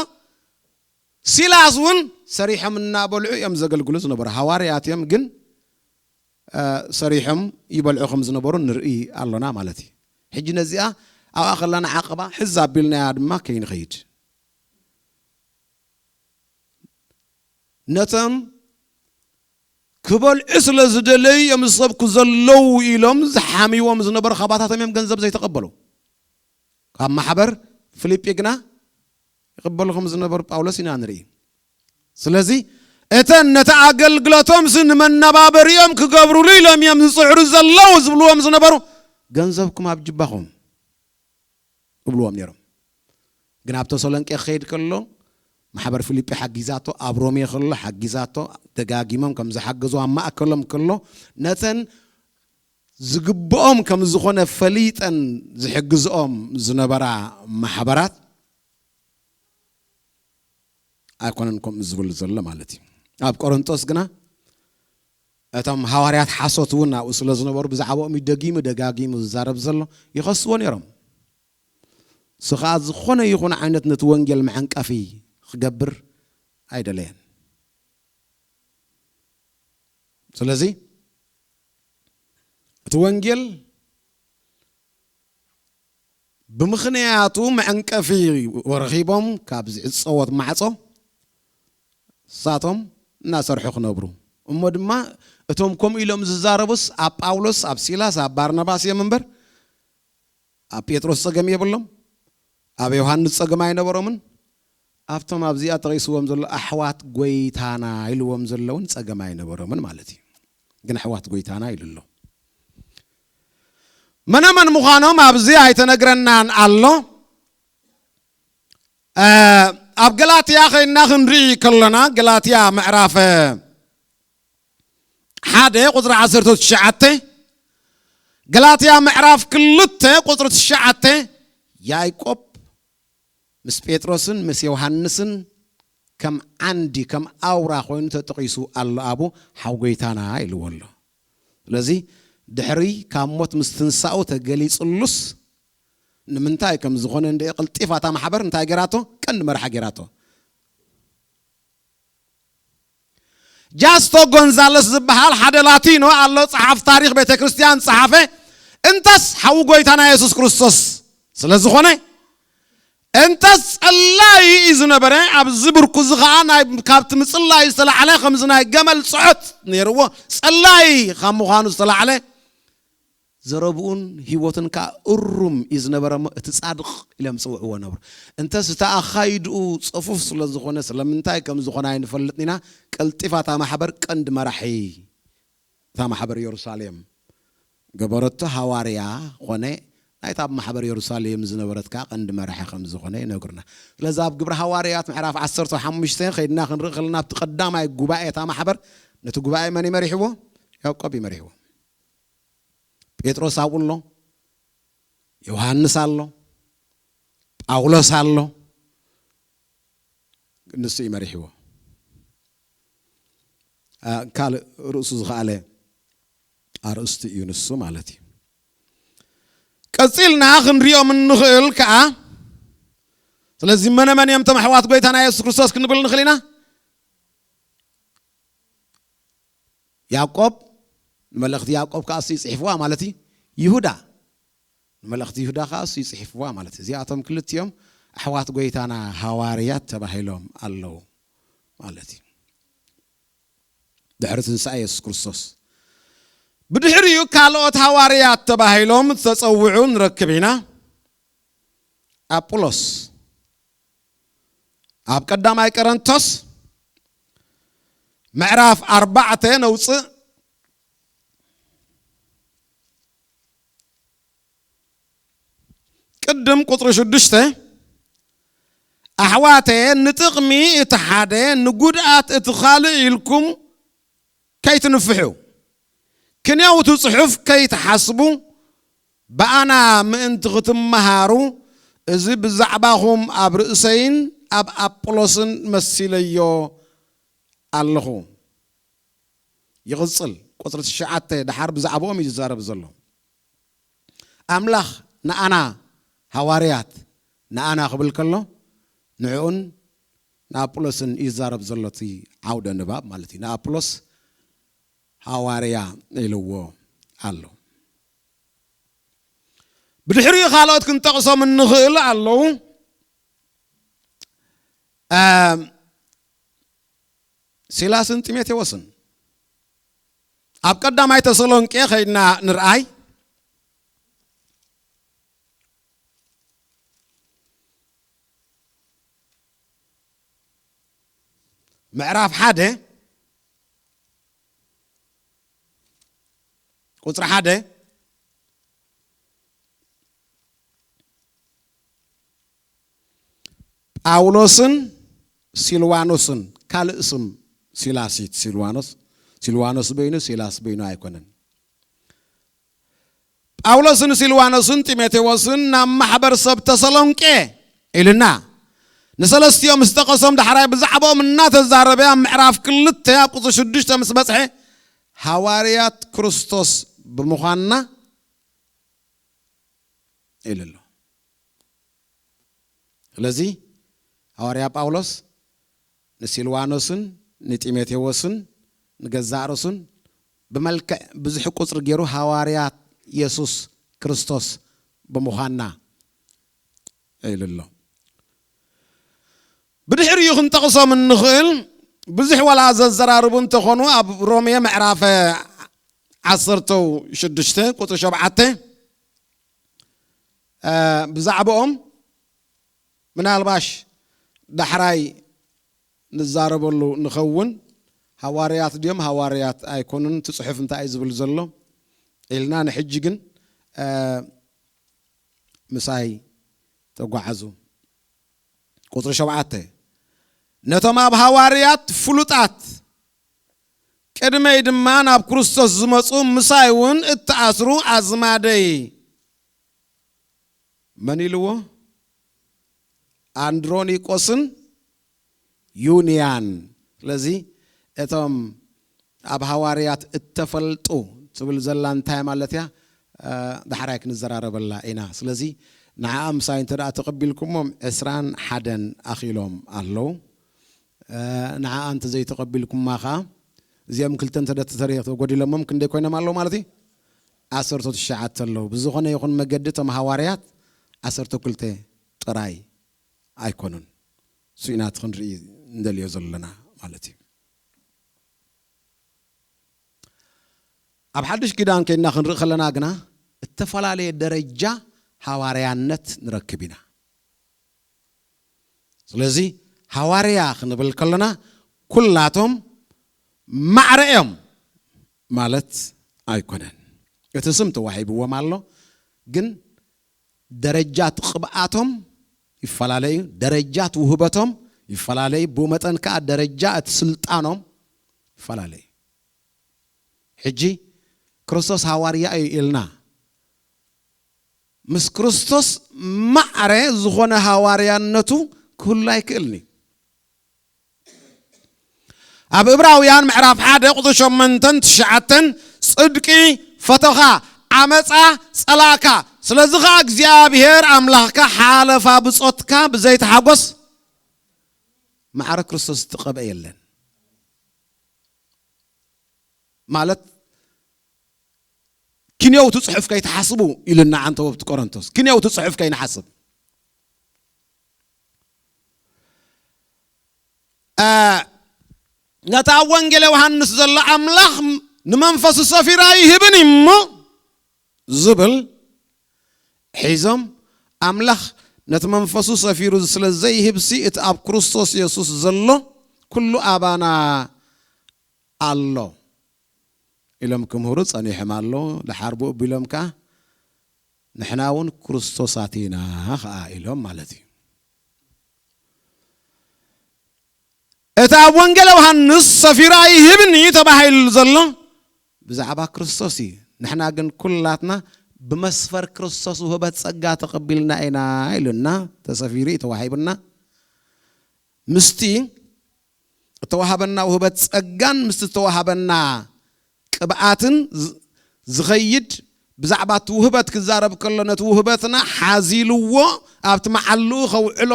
ሲላስ እውን ሰሪሖም እናበልዑ እዮም ዘገልግሉ ዝነበሩ። ሃዋርያት እዮም ግን፣ እ፣ ሰሪሖም ይበልዑ ከም ዝነበሩ ንርኢ ኣሎና ማለት እዩ። ሕጂ ነዚኣ ኣብኣ ከለና ዓቐባ ሕዝ ኣቢልናያ ድማ ከይንኸይድ። ነቶም ክበልዑ ስለ ዝደለዩ እዮም ዝሰብኩ ዘለዉ ኢሎም ዝሓምይዎም ዝነበሩ ካባታቶም እዮም ገንዘብ ዘይተቐበሉ። ካብ ማሕበር ፊልጲ ግና ይቕበሉ ከም ዝነበሩ ጳውሎስ ኢና ንርኢ። ስለዚ እተን ነቲ ኣገልግሎቶምሲ ንመነባበሪኦም ክገብሩሉ ኢሎም እዮም ዝጽዕሩ ዘለዉ ዝብልዎም ዝነበሩ፣ ገንዘብኩም ኣብ ጅባኹም እብልዎም ነይሮም። ግን ኣብ ተሰሎንቄ ክኸይድ ከሎ ማሕበር ፊልጲ ሓጊዛቶ፣ ኣብ ሮሜ ከሎ ሓጊዛቶ፣ ደጋጊሞም ከም ዝሓገዙ ኣብ ማእከሎም ከሎ ነተን ዝግብኦም ከም ዝኾነ ፈሊጠን ዝሕግዝኦም ዝነበራ ማሕበራት ኣይኮነን ከምኡ ዝብል ዘሎ ማለት እዩ። ኣብ ቆሮንቶስ ግና እቶም ሃዋርያት ሓሶት እውን ኣብኡ ስለ ዝነበሩ ብዛዕባኦም እዩ ደጊሙ ደጋጊሙ ዝዛረብ ዘሎ። ይኸስዎ ነይሮም። እሱ ኸዓ ዝኾነ ይኹን ዓይነት ነቲ ወንጌል መዐንቀፊ ክገብር ኣይደለየን። ስለዚ እቲ ወንጌል ብምኽንያቱ መዐንቀፊ ረኺቦም ካብ ዝዕጸወት ማዕጾ ንሳቶም እናሰርሑ ክነብሩ፣ እሞ ድማ እቶም ከምኡ ኢሎም ዝዛረቡስ ኣብ ጳውሎስ፣ ኣብ ሲላስ፣ ኣብ ባርናባስ እዮም እምበር ኣብ ጴጥሮስ ጸገም የብሎም፣ ኣብ ዮሃንስ ጸገም ኣይነበሮምን። ኣብቶም ኣብዚኣ ተቒስዎም ዘሎ ኣሕዋት ጐይታና ኢልዎም ዘለውን ጸገም ኣይነበሮምን ማለት እዩ። ግን ኣሕዋት ጐይታና ኢሉ ኣሎ። መነመን ምዃኖም ኣብዚ ኣይተነግረናን ኣሎ። እ፣ ኣብ ገላትያ ኸይድና ክንርኢ ከሎና፣ ገላትያ ምዕራፍ ሓደ ቁጽሪ ዓሰርተ ትሽዓተ፣ ገላትያ ምዕራፍ ክልተ ቁጽሪ ትሽዓተ፣ ያዕቆብ ምስ ጴጥሮስን ምስ ዮሃንስን ከም ዓንዲ፣ ከም ኣውራ ኮይኑ ተጠቒሱ ኣሎ። ኣቡ ሓው ጎይታና ኢልዎ ኣሎ። ስለዚ ድሕሪ ካብ ሞት ምስ ትንሳኡ ተገሊጽሉስ፣ ንምንታይ ከም ዝኾነ እንደ ቀልጢፋ እታ ማሕበር እንታይ ገይራቶ? ቀንዲ መርሓ ገይራቶ። ጃስቶ ጎንዛለስ ዝበሃል ሓደ ላቲኖ ኣሎ፣ ጸሓፍ ታሪኽ ቤተ ክርስቲያን ጸሓፈ። እንተስ ሓው ጎይታና የሱስ ክርስቶስ ስለ ዝኾነ፣ እንተስ ጸላይ እዩ ዝነበረ፣ ኣብዚ ብርኩዚ ኸኣ ናይ፣ ካብቲ ምጽላይ ዝተላዕለ ከምዚ ናይ ገመል ጽዖት ነይርዎ፣ ጸላይ ካብ ምዃኑ ዝተላዕለ ዘረብኡን ህይወቱን ከኣ እሩም እዩ ዝነበረ እሞ፣ እቲ ጻድቕ ኢሎም ዝጽውዕዎ ነበሩ። እንተስ እቲ ኣኻይድኡ ጽፉፍ ስለ ዝኾነ፣ ስለምንታይ ከም ዝኾነ ኣይንፈልጥን ኢና። ቀልጢፋ እታ ማሕበር ቀንዲ መራሒ፣ እታ ማሕበር የሩሳሌም ገበረቶ። ሃዋርያ ኾነ፣ ናይታ ኣብ ማሕበር የሩሳሌም ዝነበረት ከኣ ቀንዲ መራሒ ከም ዝኾነ ይነግሩና። ስለዚ ኣብ ግብሪ ሃዋርያት ምዕራፍ ዓሰርተ ሓሙሽተ ኸይድና ክንርኢ ከለና፣ ኣብቲ ቀዳማይ ጉባኤ እታ ማሕበር፣ ነቲ ጉባኤ መን ይመሪሕዎ? ያዕቆብ ይመሪሕዎ። ጴጥሮስ ኣብኡ ኣሎ፣ ዮሃንስ ኣሎ፣ ጳውሎስ ኣሎ። ንሱ እዩ መሪሕዎ። አ፣ ካልእ ርእሱ ዝኸኣለ ኣርእስቲ እዩ ንሱ ማለት እዩ። ቀጺልና ክንሪኦም እንኽእል ከኣ፣ ስለዚ መነ መን እዮም እቶም ኣሕዋት ጎይታና የሱስ ክርስቶስ ክንብል ንኽእል ኢና? ያዕቆብ፣ ንመልእኽቲ ያዕቆብ ከኣ እሱ ይጽሕፍዋ ማለት እዩ። ይሁዳ፣ ንመልእኽቲ ይሁዳ ከኣ እሱ ይጽሕፍዋ ማለት እዩ። እዚኣቶም ክልቲኦም ኣሕዋት ጎይታና ሃዋርያት ተባሂሎም ኣለዉ ማለት እዩ። ድሕሪ ትንሳኤ የሱስ ክርስቶስ፣ ብድሕሪኡ ካልኦት ሃዋርያት ተባሂሎም ዝተጸውዑ ንረክብ ኢና። ኣጵሎስ፣ ኣብ ቀዳማይ ቀረንቶስ ምዕራፍ ኣርባዕተ ነውጽእ፣ ቅድም ቁጽሪ ሽዱሽተ፣ ኣሕዋተ፣ ንጥቕሚ እቲ ሓደ ንጉድኣት እቲ ካልእ ኢልኩም ከይትንፍሑ፣ ክንያው እቲ ጽሑፍ ከይትሓስቡ፣ ብኣና ምእንቲ ክትመሃሩ፣ እዚ ብዛዕባኹም ኣብ ርእሰይን ኣብ ኣጵሎስን መሲለዮ ኣለኹ። ይቕጽል፣ ቁጽሪ ትሽዓተ ደሓር ብዛዕባኦም እዩ ዝዛረብ ዘሎ። ኣምላኽ ንኣና ሃዋርያት፣ ንኣና ክብል ከሎ፣ ንዕኡን ንኣጵሎስን ይዛረብ ዘሎ እቲ ዓውደ ንባብ ማለት እዩ። ንኣጵሎስ ሃዋርያ ኢልዎ ኣሎ። ብድሕሪኡ ካልኦት ክንጠቕሶም እንኽእል ኣለዉ። ኣም፣ ሲላስን ጢሞቴዎስን። ኣብ ቀዳማይ ተሰሎንቄ ኸይድና ንርኣይ። ምዕራፍ ሓደ ቁጽሪ ሓደ፣ ጳውሎስን ሲልዋኖስን፣ ካልእ ስም ሲላሲት፣ ሲልዋኖስ፣ ሲልዋኖስ በይኑ፣ ሲላስ በይኑ ኣይኮነን። ጳውሎስን ሲልዋኖስን ጢሞቴዎስን ናብ ማሕበር ሰብ ተሰሎንቄ ኢልና፣ ንሰለስቲኦም ምስ ጠቐሶም፣ ዳሕራይ ብዛዕባኦም እናተዛረበ፣ ኣብ ምዕራፍ ክልተ ኣብ ቁጽሪ ሽዱሽተ ምስ በጽሐ፣ ሃዋርያት ክርስቶስ ብምዃንና ኢሉ ኣሎ። ስለዚ ሃዋርያ ጳውሎስ ንሲልዋኖስን ንጢሞቴዎስን ንገዛእ ርእሱን ብመልክዕ ብዙሕ ቁጽሪ ገይሩ ሃዋርያት የሱስ ክርስቶስ ብምዃንና ኢሉ ኣሎ። ብድሕሪኡ ክንጠቕሶም እንኽእል ብዙሕ ዋላ ዘዘራርቡ እንተኾኑ፣ ኣብ ሮሜ ምዕራፍ ዓሰርተ ሽዱሽተ ቁጽሪ ሸውዓተ፣ እ፣ ብዛዕባኦም ምናልባሽ ዳሕራይ ንዛረበሉ ንኸውን። ሃዋርያት ድዮም ሃዋርያት ኣይኮኑን፣ እቲ ጽሑፍ እንታይ እዩ ዝብል ዘሎ ኢልና፣ ንሕጂ ግን፣ እ፣ ምሳይ ተጓዓዙ። ቁጽሪ ሸውዓተ፣ ነቶም ኣብ ሃዋርያት ፍሉጣት፣ ቅድመይ ድማ ናብ ክርስቶስ ዝመጹ፣ ምሳይ እውን እተኣስሩ ኣዝማደይ፣ መን ኢልዎ? ኣንድሮኒቆስን ዩንያን። ስለዚ እቶም ኣብ ሃዋርያት እተፈልጡ ትብል ዘላ እንታይ ማለት እያ? ዳሕራይ ክንዘራረበላ ኢና። ስለዚ ንዓኣ ምሳይ እንተ ደኣ ተቐቢልኩሞም ዕስራን ሓደን ኣኺሎም ኣለዉ። ንዓኣ እንተ ዘይተቐቢልኩማ ኸዓ እዚኦም ክልተ እንተ ተተሪኽ ተጎዲሎሞም ክንደይ ኮይኖም ኣለዉ ማለት እዩ? ዓሰርተ ትሽዓተ ኣለዉ። ብዝኾነ ይኹን መገዲ እቶም ሃዋርያት ዓሰርተ ክልተ ጥራይ ኣይኮኑን። እሱ ኢና እቲ ክንርኢ እንደልዮ ዘለና ማለት እዩ። ኣብ ሓድሽ ኪዳን ከይድና ክንርኢ ከለና ግና እተፈላለየ ደረጃ ሃዋርያነት ንረክብ ኢና። ስለዚ ሃዋርያ ክንብል ከለና ኩላቶም ማዕረ እዮም ማለት ኣይኮነን። እቲ ስም ተዋሂብዎም ኣሎ፣ ግን ደረጃት ቅብኣቶም ይፈላለዩ፣ ደረጃት ውህበቶም ይፈላለዩ፣ ብኡ መጠን ከዓ ደረጃ እቲ ስልጣኖም ይፈላለዩ። ሕጂ ክርስቶስ ሃዋርያ እዩ ኢልና፣ ምስ ክርስቶስ ማዕረ ዝኾነ ሃዋርያነቱ ክህሉ ኣይክእልን እዩ። ኣብ እብራውያን ምዕራፍ ሓደ ቁጽሪ ሸሞንተን ትሽዓተን ጽድቂ ፈተኻ፣ ዓመጻ ጸላእካ፣ ስለዚ ኸዓ እግዚኣብሔር ኣምላኽካ ሓለፋ ብጾትካ ብዘይትሓጎስ ማዕረ ክርስቶስ ዝተቐብአ የለን። ማለት ክንየውቲ ጽሑፍ ከይትሓስቡ ኢሉና ዓንተወብቲ ቆሮንቶስ። ክንየውቲ ጽሑፍ ከይንሓስብ። ነታ ኣብ ወንጌል ዮሃንስ ዘሎ ኣምላኽ ንመንፈሱ ሰፊራ ይህብን እሞ ዝብል ሒዞም ኣምላኽ ነቲ መንፈሱ ሰፊሩ ስለ ዘይህብሲ እቲ ኣብ ክርስቶስ የሱስ ዘሎ ኩሉ ኣባና ኣሎ ኢሎም ክምህሩ ጸኒሖም ኣሎ። ደሓር ብኡ ቢሎም ከኣ ንሕና እውን ክርስቶሳት ኢና ኸኣ ኢሎም ማለት እዩ። እቲ ኣብ ወንጌል ዮሃንስ ሰፊሩ ኣይህብን እዩ ተባሂሉ ዘሎ ብዛዕባ ክርስቶስ እዩ። ንሕና ግን ኩላትና ብመስፈር ክርስቶስ ውህበት ጸጋ ተቐቢልና ኢና ኢሉና፣ ተሰፊሩ እዩ ተዋሂቡና። ምስቲ እተዋሃበና ውህበት ጸጋን ምስቲ እተዋሃበና ቅብኣትን ዝ-፣ ዝኸይድ ብዛዕባ እቲ ውህበት ክዛረብ ከሎ ነቲ ውህበትና ሓዚልዎ ኣብቲ መዓልኡ ከውዕሎ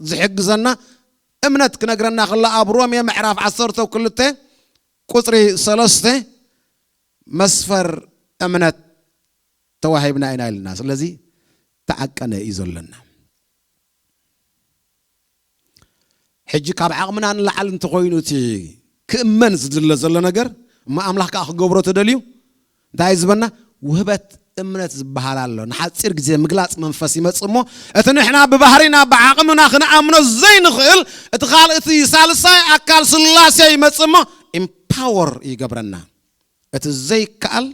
ዝሕግዘና እምነት ክነግረና ከሎ ኣብ ሮሜ ምዕራፍ ዓሰርተ ክልተ ቁጽሪ ሰለስተ መስፈር እምነት ተዋሂብና ኢና ኢልና። ስለዚ ተዓቀነ እዩ ዘለና። ሕጂ ካብ ዓቕምና ንላዕሊ እንተኾይኑ እቲ ክእመን ዝድለ ዘሎ ነገር እሞ ኣምላኽ ከዓ ክገብሮ ተደልዩ እንታይ ዝበና ውህበት እምነት ዝበሃል ኣሎ። ንሓፂር ግዜ ምግላፅ መንፈስ ይመፅእ እሞ እቲ ንሕና ብባህሪና ብዓቕምና ክንኣምኖ ዘይንኽእል እቲ ካልእ እቲ ሳልሳይ ኣካል ስላሴ ይመፅእ እሞ ኢምፓወር ይገብረና። እቲ ዘይከኣል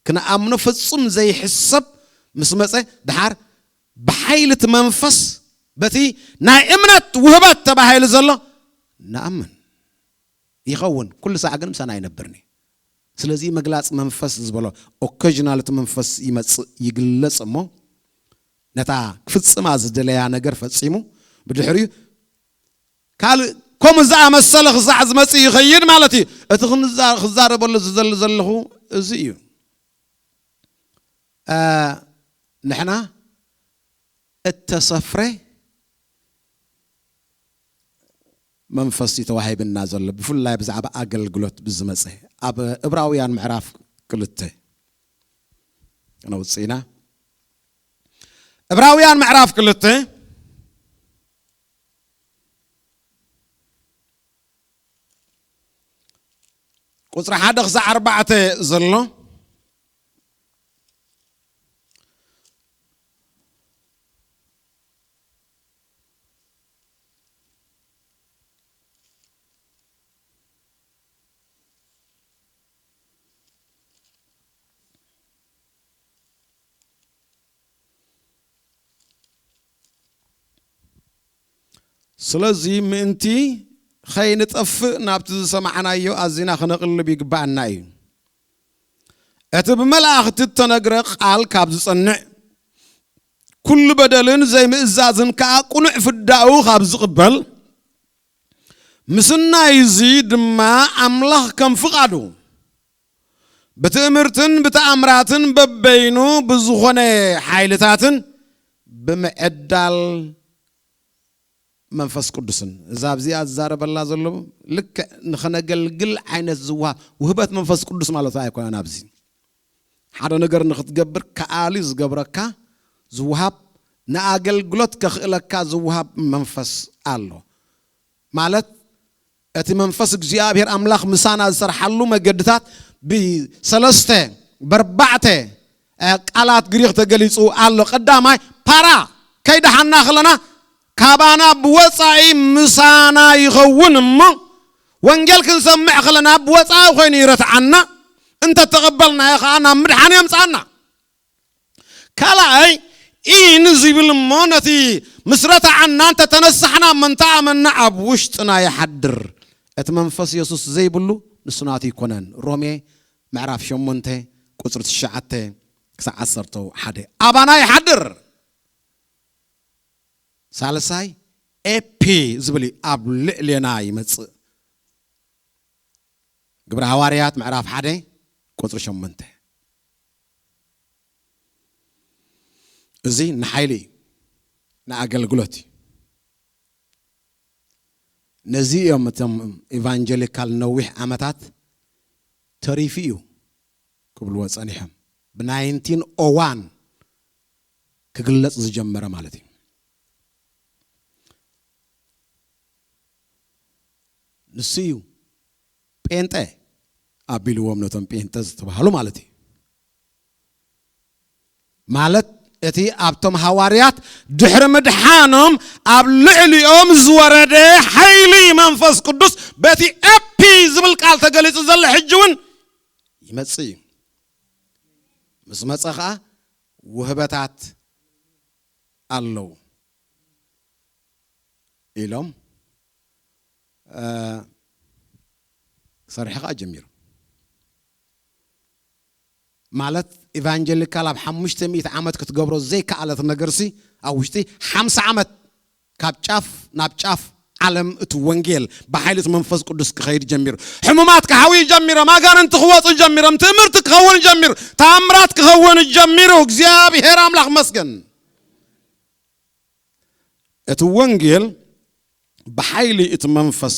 ክንኣምኖ ፍጹም ዘይሕሰብ ምስ መጸ ድሓር ብሓይሊ እቲ መንፈስ በቲ ናይ እምነት ውህበት ተባሂሉ ዘሎ ንኣምን ይኸውን። ኩሉ ሳዕ ግን ምሳና ኣይነብርን እዩ። ስለዚ መግላጽ መንፈስ ዝበሎ ኦኬዥናል እቲ መንፈስ ይመጽእ ይግለጽ እሞ ነታ ክፍጽማ ዝደለያ ነገር ፈጺሙ ብድሕሪኡ ካልእ ከምኡ ዝኣመሰለ ክሳዕ ዝመጽእ ይኸይድ ማለት እዩ። እቲ ክንዛ-፣ ክዛረበሉ ዝደሊ ዘለኹ እዚ እዩ። እ፣ ንሕና እተሰፍረ መንፈስ እዩ ተዋሂብና ዘሎ፣ ብፍላይ ብዛዕባ ኣገልግሎት ብዝመጸ። ኣብ እብራውያን ምዕራፍ ክልተ ክነውጽእ ኢና። እብራውያን ምዕራፍ ክልተ ቁጽሪ ሓደ ክሳዕ ኣርባዕተ ዘሎ። ስለዚ ምእንቲ ኸይንጠፍእ ናብቲ ዝሰማዕናዮ ኣዚና ኽነቕልብ ይግብኣና እዩ። እቲ ብመላእኽቲ እተነግረ ቃል ካብ ዝጸንዕ፣ ኩሉ በደልን ዘይምእዛዝን ከኣ ቅኑዕ ፍዳኡ ካብ ዝቕበል፣ ምስናይ እዚ ድማ ኣምላኽ ከም ፍቓዱ ብትእምርትን ብተኣምራትን በበይኑ ብዝኾነ ሓይልታትን ብምዕዳል መንፈስ ቅዱስን፣ እዛ ኣብዚኣ ዝዛረበላ ዘሎ ልክዕ ንኸነገልግል ዓይነት ዝወሃብ ውህበት መንፈስ ቅዱስ ማለት ኣይኮነን። ኣብዚ ሓደ ነገር ንኽትገብር ከኣሊ ዝገብረካ ዝወሃብ፣ ንኣገልግሎት ከኽእለካ ዝወሃብ መንፈስ ኣሎ። ማለት እቲ መንፈስ እግዚኣብሔር ኣምላኽ ምሳና ዝሰርሓሉ መገድታት ብሰለስተ በርባዕተ ቃላት ግሪኽ ተገሊጹ ኣሎ። ቀዳማይ ፓራ፣ ከይደሓና ከለና ካባና ብወጻኢ ምሳና ይኸውን እሞ፣ ወንጌል ክንሰምዕ ከለና ብወጻኢ ኮይኑ ይረትዓና። እንተተቐበልናዮ ከኣ ናብ ምድሓን የምጽኣና። ካልኣይ ኢን ዝብል እሞ፣ ነቲ ምስ ረትዓና እንተተነሳሕና እሞ እንተኣመና ኣብ ውሽጥና ይሓድር። እቲ መንፈስ የሱስ ዘይብሉ ንሱ ናቱ ኣይኮነን። ሮሜ ምዕራፍ ሸሞንተ ቁጽሪ ትሽዓተ ክሳዕ ዓሰርተ ሓደ ኣባና ይሓድር። ሳልሳይ ኤፒ ዝብል እዩ፣ ኣብ ልዕሌና ይመጽእ። ግብረ ሃዋርያት ምዕራፍ ሓደ ቁጽሪ ሸሞንተ። እዚ ንሓይሊ እዩ፣ ንኣገልግሎት እዩ። ነዚ እዮም እቶም ኢቫንጀሊካል ነዊሕ ዓመታት ተሪፉ እዩ ክብልዎ ጸኒሖም። ብ ናይንቲን ኦ ዋን ክግለጽ ዝጀመረ ማለት እዩ። ንሱ እዩ ጴንጠ ኣቢልዎም ነቶም ጴንጠ ዝተባህሉ ማለት እዩ። ማለት እቲ ኣብቶም ሃዋርያት ድሕሪ ምድሓኖም ኣብ ልዕሊኦም ዝወረደ ሓይሊ መንፈስ ቅዱስ በቲ ኤፒ ዝብል ቃል ተገሊጹ ዘሎ ሕጂ እውን ይመጽእ እዩ። ምስ መጸ ኸኣ ውህበታት ኣለዉ ኢሎም፣ እ፣ ክሰርሕ ኸኣ ጀሚሩ። ማለት ኢቫንጀሊካል ኣብ ሓሙሽተ ሚእቲ ዓመት ክትገብሮ ዘይከኣለት ነገርሲ ኣብ ውሽጢ ሓምሳ ዓመት ካብ ጫፍ ናብ ጫፍ ዓለም እቲ ወንጌል ብሓይሊ እቲ መንፈስ ቅዱስ ክኸይድ ጀሚሩ። ሕሙማት ክሓውዩ ጀሚሮም፣ ኣጋንንቲ ክወጹ ጀሚሮም፣ ትምህርቲ ክኸውን ጀሚሩ፣ ተኣምራት ክኸውን ጀሚሩ። እግዚኣብሔር ኣምላኽ መስገን። እቲ ወንጌል ብሓይሊ እቲ መንፈስ።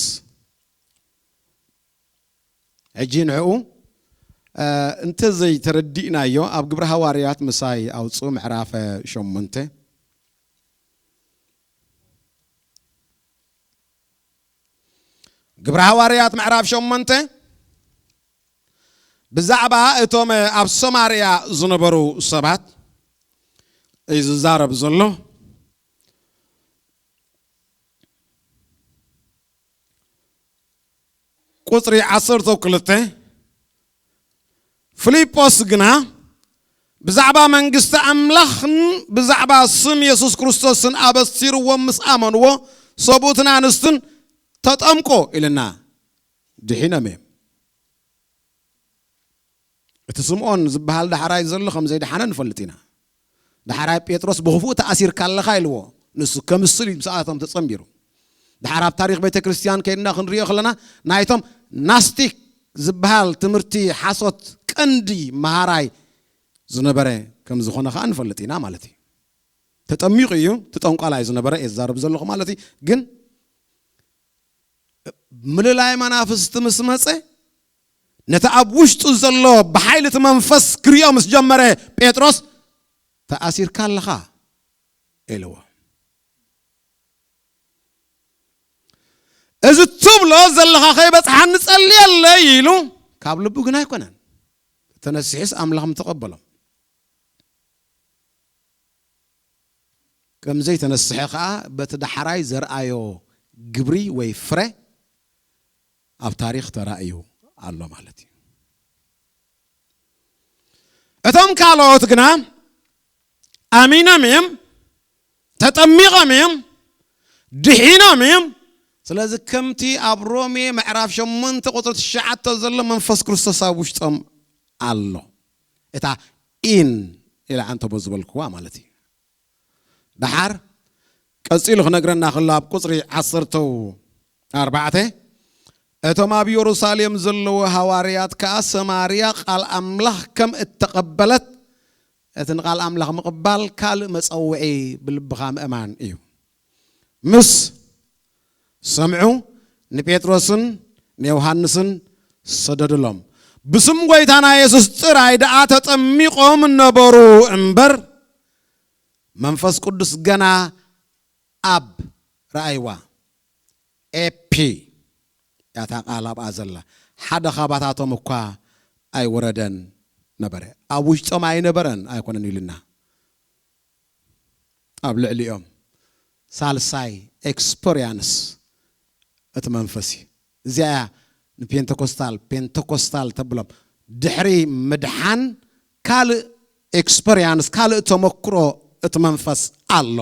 ሕጂ ንዕኡ፣ እ፣ እንተ ዘይተረዲእናዮ ኣብ ግብረ ሃዋርያት ምሳይ ኣውጽኡ ምዕራፍ ሸሞንተ። ግብረ ሃዋርያት ምዕራፍ ሸሞንተ ብዛዕባ እቶም ኣብ ሰማርያ ዝነበሩ ሰባት እዩ ዝዛረብ ዘሎ። ቁጽሪ ዓሰርተ ክልተ፣ ፊልጶስ ግና ብዛዕባ መንግስቲ ኣምላኽን ብዛዕባ ስም የሱስ ክርስቶስን ኣበሲርዎም ምስ ኣመንዎ፣ ሰብኡትን ኣንስትን ተጠምቆ ኢልና ድሒኖም እዮም። እቲ ስምዖን ዝበሃል ዳሕራይ ዘሎ ከም ዘይደሓነ ንፈልጥ ኢና። ዳሕራይ ጴጥሮስ ብኽፉእ ተኣሲርካ ኣለኻ ኢልዎ። ንሱ ከምስል እዩ ምስኣቶም ተጸንቢሩ። ድሓር ኣብ ታሪኽ ቤተ ክርስቲያን ከይድና ክንሪኦ ከለና ናይቶም ናስቲክ ዝበሃል ትምህርቲ ሓሶት ቀንዲ መሃራይ ዝነበረ ከም ዝኾነ ኸኣ ንፈልጥ ኢና ማለት እዩ። ተጠሚቑ እዩ፣ እቲ ጠንቋላይ ዝነበረ እየ ዝዛረብ ዘለኹ ማለት እዩ። ግን ምልላይ መናፍስቲ ምስ መጸ ነቲ ኣብ ውሽጡ ዘሎ ብሓይሊ እቲ መንፈስ ክሪኦ ምስ ጀመረ ጴጥሮስ ተኣሲርካ ኣለኻ ኢልዎ። እዚ ትብሎ ዘለኻ ከይበጽሓኒ ጸልየለይ ኢሉ ካብ ልቡ ግን ኣይኮነን። ተነሲሑስ ኣምላኽ ምተቐበሎ። ከም ዘይተነስሐ ኸኣ በቲ ዳሕራይ ዘርኣዮ ግብሪ ወይ ፍረ ኣብ ታሪኽ ተራእዩ ኣሎ ማለት እዩ። እቶም ካልኦት ግና ኣሚኖም እዮም፣ ተጠሚቖም እዮም፣ ድሒኖም እዮም። ስለዚ ከምቲ ኣብ ሮሜ ምዕራፍ ሸሞንተ ቁጽሪ ትሽዓተ ዘሎ መንፈስ ክርስቶስ ኣብ ውሽጦም ኣሎ። እታ ኢን ኢለ ዓንተቦ ዝበልክዋ ማለት እዩ። ደሓር ቀጺሉ ክነግረና ከሎ ኣብ ቁጽሪ ዓሰርተ ኣርባዕተ እቶም ኣብ የሩሳሌም ዘለዉ ሃዋርያት ከኣ ሰማርያ ቃል ኣምላኽ ከም እተቐበለት፣ እቲ ንቃል ኣምላኽ ምቕባል ካልእ መጸውዒ ብልብኻ ምእማን እዩ። ምስ ሰምዑ ንጴጥሮስን ንዮሃንስን ሰደዱሎም። ብስም ጐይታና የሱስ ጥራይ ደኣ ተጠሚቖም ነበሩ እምበር፣ መንፈስ ቅዱስ ገና ኣብ፣ ረኣይዋ፣ ኤፒ ያታ ቃል ኣብኣ ዘላ፣ ሓደ ካባታቶም እኳ ኣይወረደን ነበረ። ኣብ ውሽጦም ኣይነበረን ኣይኮነን ኢልና፣ ኣብ ልዕሊኦም። ሳልሳይ ኤክስፐሪያንስ እቲ መንፈስ እዩ። እዚኣ እያ ንፔንተኮስታል፣ ፔንተኮስታል ተብሎም። ድሕሪ ምድሓን ካልእ ኤክስፐሪያንስ፣ ካልእ ተመክሮ እቲ መንፈስ ኣሎ።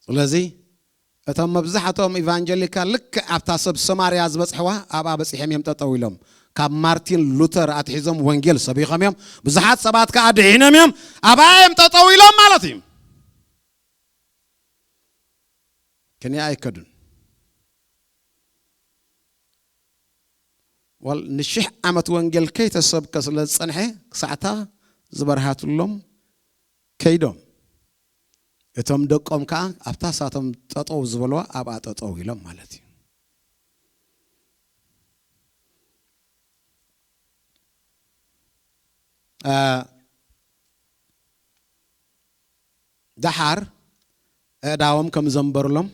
ስለዚ እቶም መብዛሕትኦም ኢቫንጀሊካል ልክዕ ኣብታ ሰብ ሰማርያ ዝበጽሕዋ ኣብኣ በጺሖም እዮም ጠጠው ኢሎም። ካብ ማርቲን ሉተር ኣትሒዞም ወንጌል ሰቢኾም እዮም። ብዙሓት ሰባት ከኣ ድሒኖም እዮም። ኣብኣ እዮም ጠጠው ኢሎም ማለት እዩ። ክንያ ኣይከዱን። ዋል ንሽሕ ዓመት ወንጌል ከይተሰብከ ስለ ዝጸንሐ ክሳዕታ ዝበርሃትሎም ከይዶም። እቶም ደቆም ከኣ ኣብታ ሳቶም ጠጠው ዝበልዋ ኣብኣ ጠጠው ኢሎም ማለት እዩ። እ፣ ደሓር ኣእዳዎም ከም ዘንበሩሎም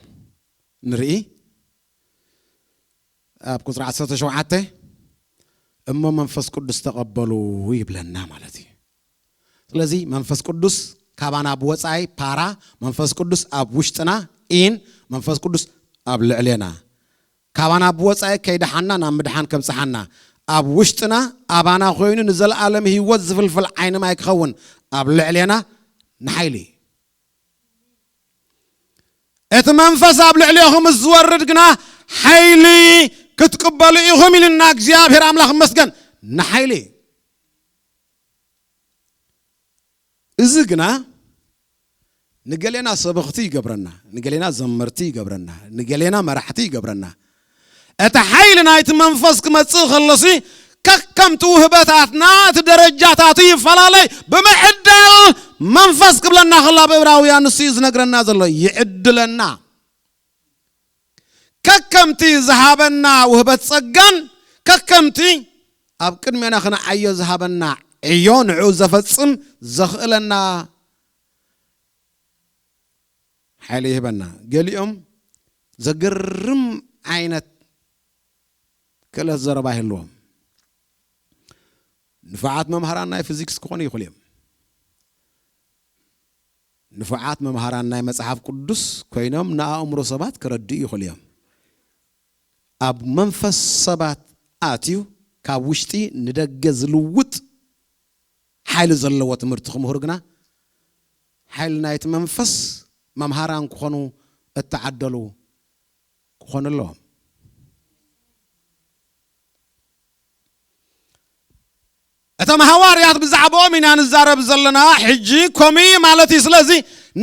ንርኢ። ኣብ ቁጽሪ ዓሰርተ ሸውዓተ እሞ መንፈስ ቅዱስ ተቐበሉ ይብለና ማለት እዩ። ስለዚ መንፈስ ቅዱስ ካባና ብወጻኢ ፓራ፣ መንፈስ ቅዱስ ኣብ ውሽጥና ኢን፣ መንፈስ ቅዱስ ኣብ ልዕሌና። ካባና ብወጻኢ ከይደሓና ናብ ምድሓን ከብጽሓና፣ ኣብ ውሽጥና ኣባና ኮይኑ ንዘለኣለም ህይወት ዝፍልፍል ዓይኒ ማይ ክኸውን፣ ኣብ ልዕሌና ንሓይሊ። እቲ መንፈስ ኣብ ልዕሌኹም ምስ ዝወርድ ግና ሓይሊ ክትቅበሉ ኢኹም ኢልና እግዚኣብሔር ኣምላኽ ይመስገን። ንሓይሊ። እዚ ግና ንገሌና ሰበኽቲ ይገብረና፣ ንገሌና ዘመርቲ ይገብረና፣ ንገሌና መራሕቲ ይገብረና። እቲ ሓይሊ ናይቲ መንፈስ ክመጽእ ከሎሲ ከከምቲ ውህበታትና እቲ ደረጃታቱ ይፈላለይ። ብምዕዳል መንፈስ ክብለና ከላ ብዕብራውያን ንሱ እዩ ዝነግረና ዘሎ፣ ይዕድለና። ከከምቲ ዝሃበና ውህበት ጸጋን ከከምቲ ኣብ ቅድሜና ክንዓዮ ዝሃበና ዕዮ ንዕኡ ዘፈጽም ዘኽእለና ሓይሊ ይህበና። ገሊኦም ዘገርም ዓይነት ክእለት ዘረባ ይህልዎም። ንፉዓት መምሃራን ናይ ፊዚክስ ክኾኑ ይኽእሉ እዮም። ንፉዓት መምሃራን ናይ መጽሓፍ ቅዱስ ኮይኖም ንኣእምሮ ሰባት ክረድኡ ይኽእሉ እዮም። ኣብ መንፈስ ሰባት ኣትዩ ካብ ውሽጢ ንደገ ዝልውጥ ሓይሊ ዘለዎ ትምህርቲ ክምህሩ ግና ሓይሊ ናይቲ መንፈስ መምሃራን ክኾኑ እተዓደሉ ክኾኑ ኣለዎም። እቶም ሃዋርያት ብዛዕባኦም ኢና ንዛረብ ዘለና ሕጂ፣ ከምኡ እዩ ማለት እዩ። ስለዚ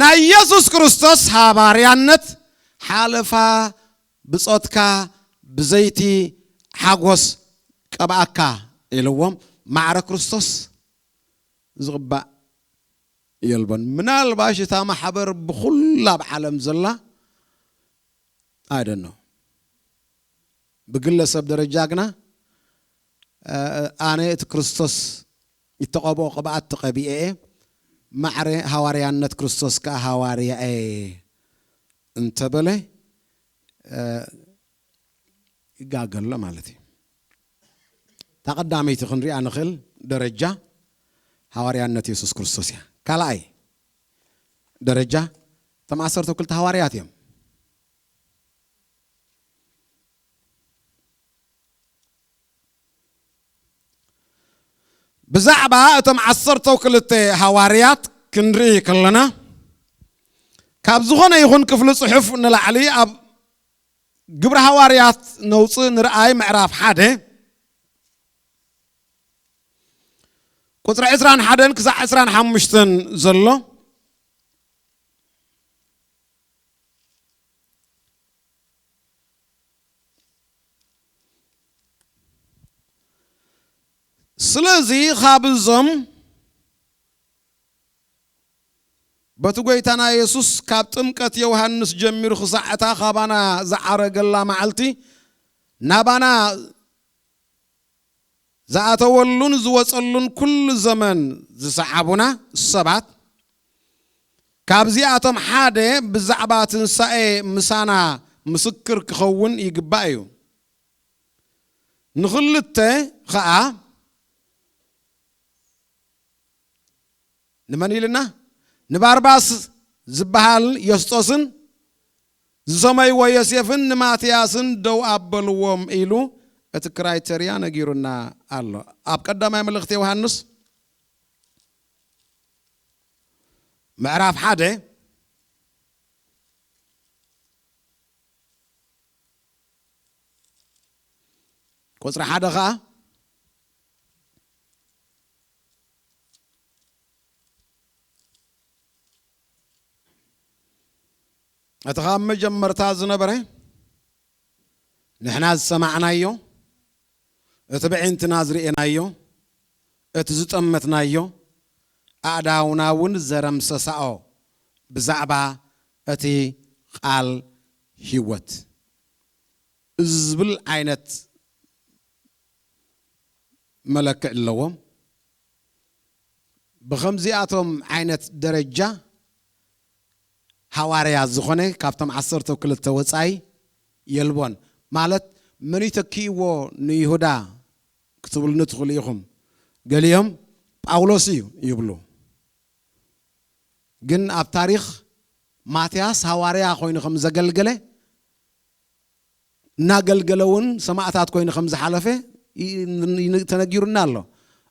ናይ ኢየሱስ ክርስቶስ ሃዋርያነት ሓለፋ ብጾትካ ብዘይቲ ሓጎስ ቀብኣካ ኢልዎም። ማዕረ ክርስቶስ ዝቕባእ የልቦን። ምናልባሽ እታ ማሕበር ብኹላ ኣብ ዓለም ዘላ፣ I don't know። ብግለሰብ ደረጃ ግና፣ እ፣ ኣነ እቲ ክርስቶስ እተቐብኦ ቅብኣት ተቐቢኤ እየ፣ ማዕረ ሃዋርያነት ክርስቶስ ከኣ ሃዋርያ እየ እንተበለ፣ እ፣ ይጋገሎ ማለት እዩ። እታ ቀዳመይቲ ክንሪኣ ንኽእል ደረጃ ሃዋርያነት የሱስ ክርስቶስ እያ። ካልኣይ ደረጃ እቶም ዓሰርተ ክልተ ሃዋርያት እዮም። ብዛዕባ እቶም ዓሰርተ ክልተ ሃዋርያት ክንርኢ ከለና፣ ካብ ዝኾነ ይኹን ክፍሊ ጽሑፍ ንላዕሊ ኣብ ግብሪ ሃዋርያት ነውጽእ ንርኣይ ምዕራፍ ሓደ፣ ቁፅሪ ዕስራን ሓደን ክሳዕ ዕስራን ሓሙሽተን ዘሎ። ስለዚ ካብ እዞም በቲ ጎይታና የሱስ ካብ ጥምቀት ዮሃንስ ጀሚሩ ክሳዕ እታ ካባና ዝዓረገላ መዓልቲ ናባና ዝኣተወሉን ዝወጸሉን ኩሉ ዘመን ዝሰዓቡና ሰባት፣ ካብዚኣቶም ሓደ ብዛዕባ ትንሳኤ ምሳና ምስክር ክኸውን ይግባእ እዩ። ንኽልተ ኸኣ ንመን ኢልና? ንባርባስ ዝበሃል ዮስጦስን ዝሰመይዎ ዮሴፍን ንማትያስን ደው ኣበልዎም ኢሉ እቲ ክራይተርያ ነጊሩና ኣሎ። ኣብ ቀዳማይ መልእኽቲ ዮሃንስ ምዕራፍ ሓደ ቁጽሪ ሓደ ኸኣ፣ እቲ ካብ መጀመርታ ዝነበረ፣ ንሕና ዝሰማዕናዮ፣ እቲ ብዒንትና ዝርእናዮ፣ እቲ ዝጠመትናዮ፣ ኣእዳውና እውን ዘረምሰሳኦ ብዛዕባ እቲ ቃል ህይወት። እዚ ዝብል ዓይነት መለክዕ ኣለዎም። ብኸምዚኣቶም ዓይነት ደረጃ ሃዋርያ ዝኾነ ካብቶም ዓሰርተ ክልተ ወጻኢ የልቦን። ማለት መን እዩ ተኪእዎ ንይሁዳ ክትብሉኒ ትኽእሉ ኢኹም። ገሊኦም ጳውሎስ እዩ ይብሉ። ግን ኣብ ታሪኽ ማትያስ ሃዋርያ ኮይኑ ከም ዘገልገለ እናገልገለ እውን ሰማዕታት ኮይኑ ከም ዝሓለፈ ይ- ይ- ተነጊሩና ኣሎ።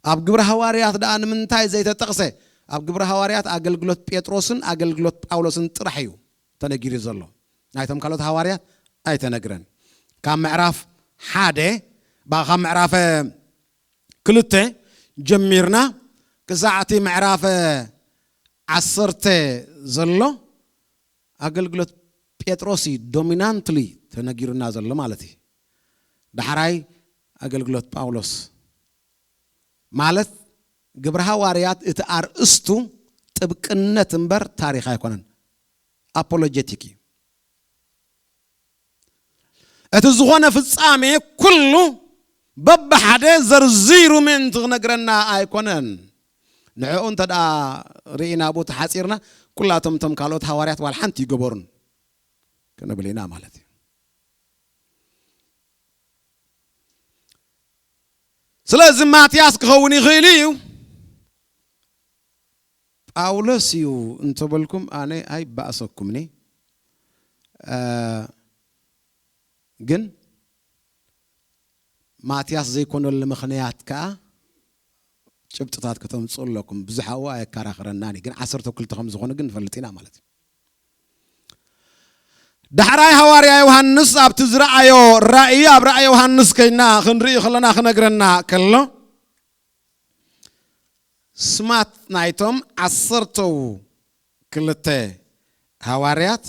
ኣብ ግብረ ሃዋርያት ደኣ ንምንታይ ዘይተጠቕሰ? ኣብ ግብረ ሃዋርያት ኣገልግሎት ጴጥሮስን ኣገልግሎት ጳውሎስን ጥራሕ እዩ ተነጊሩ ዘሎ። ናይቶም ካልኦት ሃዋርያት ኣይተነግረን። ካብ ምዕራፍ ሓደ ባ- ካብ ምዕራፍ ክልተ ጀሚርና ክሳዕ እቲ ምዕራፍ ዓሰርተ ዘሎ ኣገልግሎት ጴጥሮስ እዩ ዶሚናንትሊ ተነጊሩና ዘሎ ማለት እዩ። ዳሕራይ ኣገልግሎት ጳውሎስ ማለት ግብረ ሃዋርያት እቲ ኣርእስቱ ጥብቅነት እምበር ታሪኽ ኣይኮነን፣ ኣፖሎጀቲክ እዩ። እቲ ዝኾነ ፍጻሜ ኩሉ በብሓደ ዘርዚሩ ምእንቲ ክነግረና ኣይኮነን። ንዕኡ እንተ ደኣ ርኢና ኣብኡ ተሓጺርና ኩላቶም እቶም ካልኦት ሃዋርያት ዋላ ሓንቲ ይገበሩን ክንብል ኢና ማለት እዩ። ስለዚ ማትያስ ክኸውን ይኽእል እዩ። ጳውሎስ እዩ እንተበልኩም ኣነ ኣይባእሰኩምኒ። ግን ማትያስ ዘይኮነሉ ምኽንያት ከኣ ጭብጥታት ከተምፅኡ ኣለኩም። ብዙሓኡ ኣየከራኽረናን እዩ። ግን ዓሰርተ ክልተ ከም ዝኾነ ግን ንፈልጥ ኢና ማለት እዩ። ዳሕራይ ሃዋርያ ዮሃንስ ኣብቲ ዝረኣዮ ራእይ ኣብ ራእይ ዮሃንስ ከይና ክንርኢ ከለና ክነግረና ከሎ ስማት ናይቶም ዓሰርተው ክልተ ሃዋርያት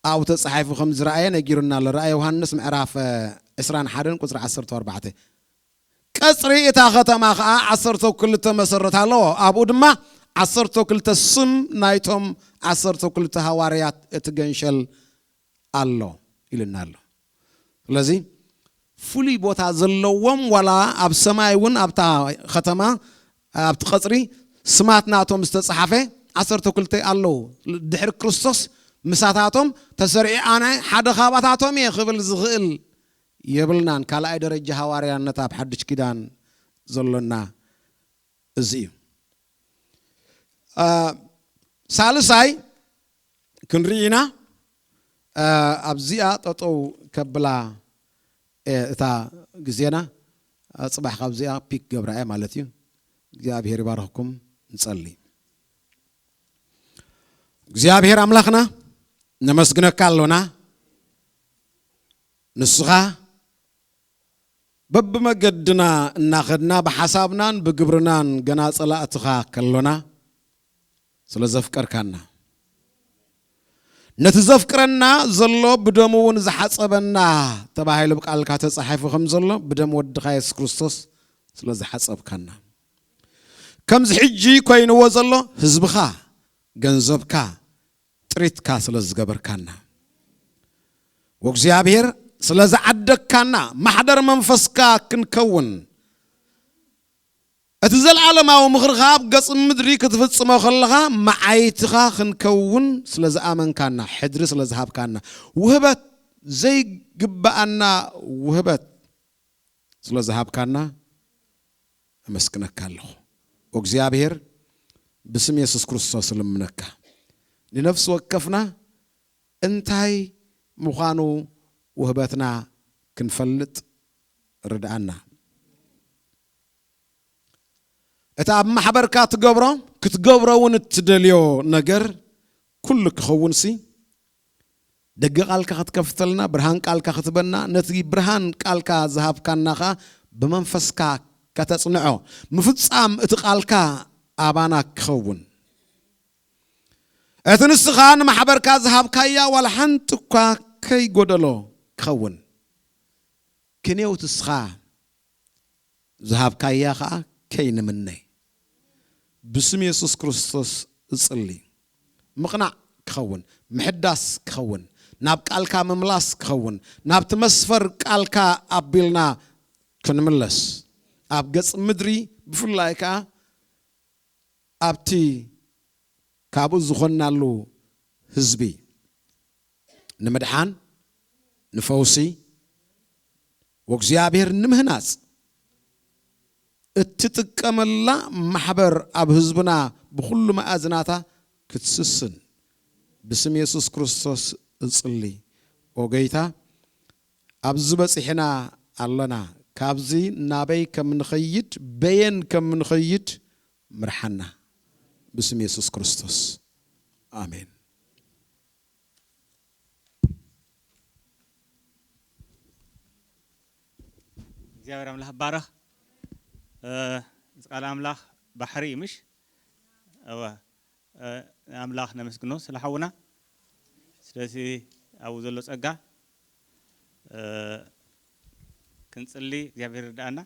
ኣብኡ ተጻሒፉ ከም ዝረኣየ ነጊሩና ኣሎ። ራእይ ዮሃንስ ምዕራፍ ዕስራን ሓደን ቁጽሪ ዓሰርተ ኣርባዕተ። ቀጽሪ እታ ከተማ ኸኣ ዓሰርተ ክልተ መሰረት ኣለዎ። ኣብኡ ድማ ዓሰርተ ክልተ ስም ናይቶም ዓሰርተ ክልተ ሃዋርያት እቲ ገንሸል ኣሎ ኢሉና ኣሎ። ስለዚ ፍሉይ ቦታ ዘለዎም ዋላ ኣብ ሰማይ እውን ኣብታ ከተማ ኣብቲ ቀጽሪ ስማት ናቶም ዝተጻሓፈ ዓሰርተ ክልተ ኣለዉ። ድሕሪ ክርስቶስ ምሳታቶም ተሰሪዑ ኣነ ሓደ ካባታቶም እየ ክብል ዝኽእል የብልናን። ካልኣይ ደረጃ ሃዋርያነት ኣብ ሓድሽ ኪዳን ዘሎና እዚ እዩ። ሳልሳይ ክንርኢ ኢና። ኣብዚኣ ጠጠው ከብላ እታ ግዜና ጽባሕ ካብዚኣ ፒክ ገብራ እያ ማለት እዩ። እግዚኣብሔር ይባርኽኩም። ንጸሊ። እግዚኣብሔር ኣምላኽና ነመስግነካ ኣሎና። ንስኻ በብመገድና እናኸድና ብሓሳብናን ብግብርናን ገና ጸላእትኻ ከሎና፣ ስለ ዘፍቀርካና፣ ነቲ ዘፍቅረና ዘሎ ብደሙ እውን ዝሓጸበና ተባሂሉ ብቃልካ ተጻሒፉ ከም ዘሎ፣ ብደም ወድኻ የሱስ ክርስቶስ ስለ ዝሓጸብካና፣ ከምዚ ሕጂ ኮይንዎ ዘሎ ህዝብኻ፣ ገንዘብካ፣ ጥሪትካ ስለ ዝገበርካና፣ ወእግዚኣብሔር ስለ ዝዓደግካና፣ ማሕደር መንፈስካ ክንከውን፣ እቲ ዘለዓለማዊ ምኽርኻ ኣብ ገጽ ምድሪ ክትፍጽሞ ከለኻ፣ መዓይትኻ ክንከውን ስለ ዝኣመንካና፣ ሕድሪ ስለ ዝሃብካና፣ ውህበት፣ ዘይግብኣና ውህበት ስለ ዝሃብካና፣ ኣመስግነካ ኣለኹ። እግዚኣብሔር፣ ብስም የሱስ ክርስቶስ እልምነካ፣ ንነፍሲ ወከፍና እንታይ ምዃኑ ውህበትና ክንፈልጥ ርድኣና። እቲ ኣብ ማሕበርካ ትገብሮ፣ ክትገብሮ እውን እትደልዮ ነገር ኩሉ ክኸውንሲ፣ ደገ ቃልካ ክትከፍተልና፣ ብርሃን ቃልካ ክትበና፣ ነቲ ብርሃን ቃልካ ዝሃብካና ኸኣ ብመንፈስካ ከተጽንዖ፣ ምፍጻም እቲ ቃልካ ኣባና ክኸውን፣ እቲ ንስኻ ንማሕበርካ ዝሃብካያ ዋላ ሓንቲ እኳ ከይጎደሎ ክኸውን፣ ክንየውቲ እስኻ ዝሃብካያ ኸኣ ከይንምነ፣ ብስም የሱስ ክርስቶስ እጽሊ። ምቕናዕ ክኸውን፣ ምሕዳስ ክኸውን፣ ናብ ቃልካ ምምላስ ክኸውን፣ ናብቲ መስፈር ቃልካ ኣቢልና ክንምለስ፣ ኣብ ገጽ ምድሪ ብፍላይ ከኣ ኣብቲ ካብኡ ዝኾንናሉ ህዝቢ ንምድሓን፣ ንፈውሲ፣ ወእግዚኣብሔር ንምህናጽ እትጥቀመላ ማሕበር ኣብ ህዝብና ብኹሉ መኣዝናታ ክትስስን ብስም የሱስ ክርስቶስ እጽሊ። ኦ ጎይታ፣ ኣብዚ በጺሕና ኣለና። ካብዚ ናበይ ከም ንኸይድ፣ በየን ከም ንኸይድ ምርሓና። ብስም የሱስ ክርስቶስ። ኣሜን። እግዚኣብሔር ኣምላኽ ባረኽ። እ፣ እዚ ቃል ኣምላኽ ባሕሪ እዩ፣ ምሽ? እወ። እ፣ ንኣምላኽ ነመስግኖ ስለ ሓውና፣ ስለዚ ኣብኡ ዘሎ ጸጋ፣ እ፣ ክንጽሊ እግዚኣብሔር ይርድኣና።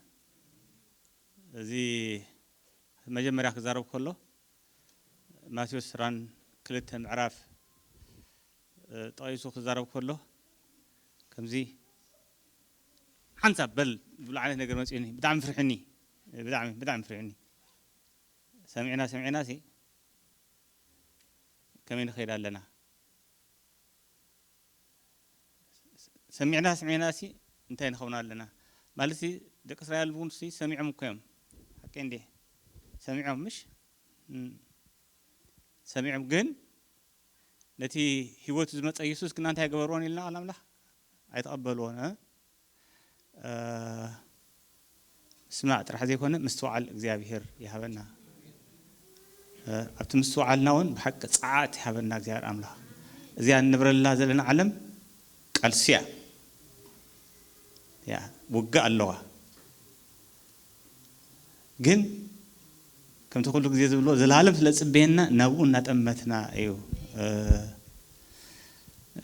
እዚ መጀመርያ ክዛረብ ከሎ፣ ማቴዎስ ዕስራን ክልተ ምዕራፍ፣ እ፣ ጠቒሱ ክዛረብ ከሎ፣ ከምዚ ሓንሳብ በል ዝብሎ ዓይነት ነገር መጺኡኒ። ብጣዕሚ ፍርሕኒ። ብጣዕሚ፣ ብጣዕሚ ፍርሕኒ። ሰሚዕና፣ ሰሚዕና ሲ ከመይ ንኸይድ ኣለና? ሰሚዕና፣ ሰሚዕና ሲ እንታይ ንኸውን ኣለና? ማለት ሲ ደቂ እስራኤል እውን ሲ ሰሚዖም እኮ እዮም። ሓቀይ እንዴ? ሰሚዖም፣ ምሽ? እም። ሰሚዖም፣ ግን ነቲ ህይወቱ ዝመጸ የሱስ ግና እንታይ ገበርዎን ኢልና ቃል ኣምላኽ? ኣይተቐበልዎን፣ እ? እ፣ ምስማዕ ጥራሕ ዘይኮነ ምስትውዓል እግዚኣብሄር ይሃበና። እ፣ ኣብቲ ምስትውዓልና እውን ብሓቂ ጸዓት ይሃበና እግዚኣብሔር ኣምላኽ። እዚኣ እንነብረላ ዘለና ዓለም ቃልሲ እያ። ያ፣ ውግእ ኣለዋ። ግን ከምቲ ኩሉ ግዜ ዝብሎ፣ ዘላለም ስለ ዝጽበየና ናብኡ እናጠመትና እዩ። እ፣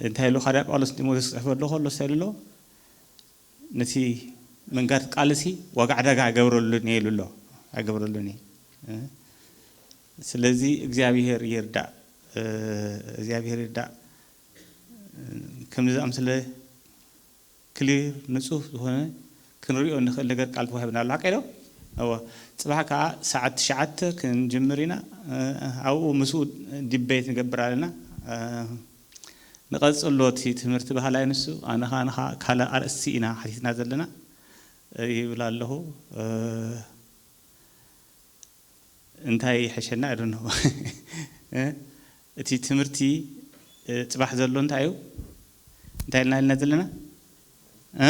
እንታይ ኢሉ ካርያ ጳውሎስ ንጢሞቴዎስ ክጽሕፈሉ ከሎ እንታይ ኢሉ ኣሎ? ነቲ መንጋት ቃልሲ ዋጋ ዕዳጋ ኣይገብረሉን እየ ኢሉ ኣሎ። ኣይገብረሉን እየ። እ፣ ስለዚ እግዚኣብሄር ይርዳእ። እ፣ እግዚኣብሄር ይርዳእ። ከምዚ ዝኣምሰለ ክሊር፣ ንጹህ ዝኾነ ክንሪኦ እንኽእል ነገር ቃል ተዋሂብና ኣሎ። ሓቀይ ዶ? እወ። ጽባሕ ከኣ ሰዓት ትሽዓተ ክንጅምር ኢና። እ፣ ኣብኡ ምስኡ ዲቤት ንገብር ኣለና። እ፣ ንቐጽሎ እቲ ትምህርቲ በሃላይ ንሱ፣ ኣነ ኸኣ ንኻ ካልእ ኣርእስቲ ኢና ሓቲትና ዘለና፣ እ፣ ይብል ኣለኹ። እ፣ እንታይ ይሕሸና? I don't know። እ፣ እቲ ትምህርቲ፣ እ፣ ጽባሕ ዘሎ እንታይ እዩ? እንታይ ኢልና ኢልና ዘለና? እ?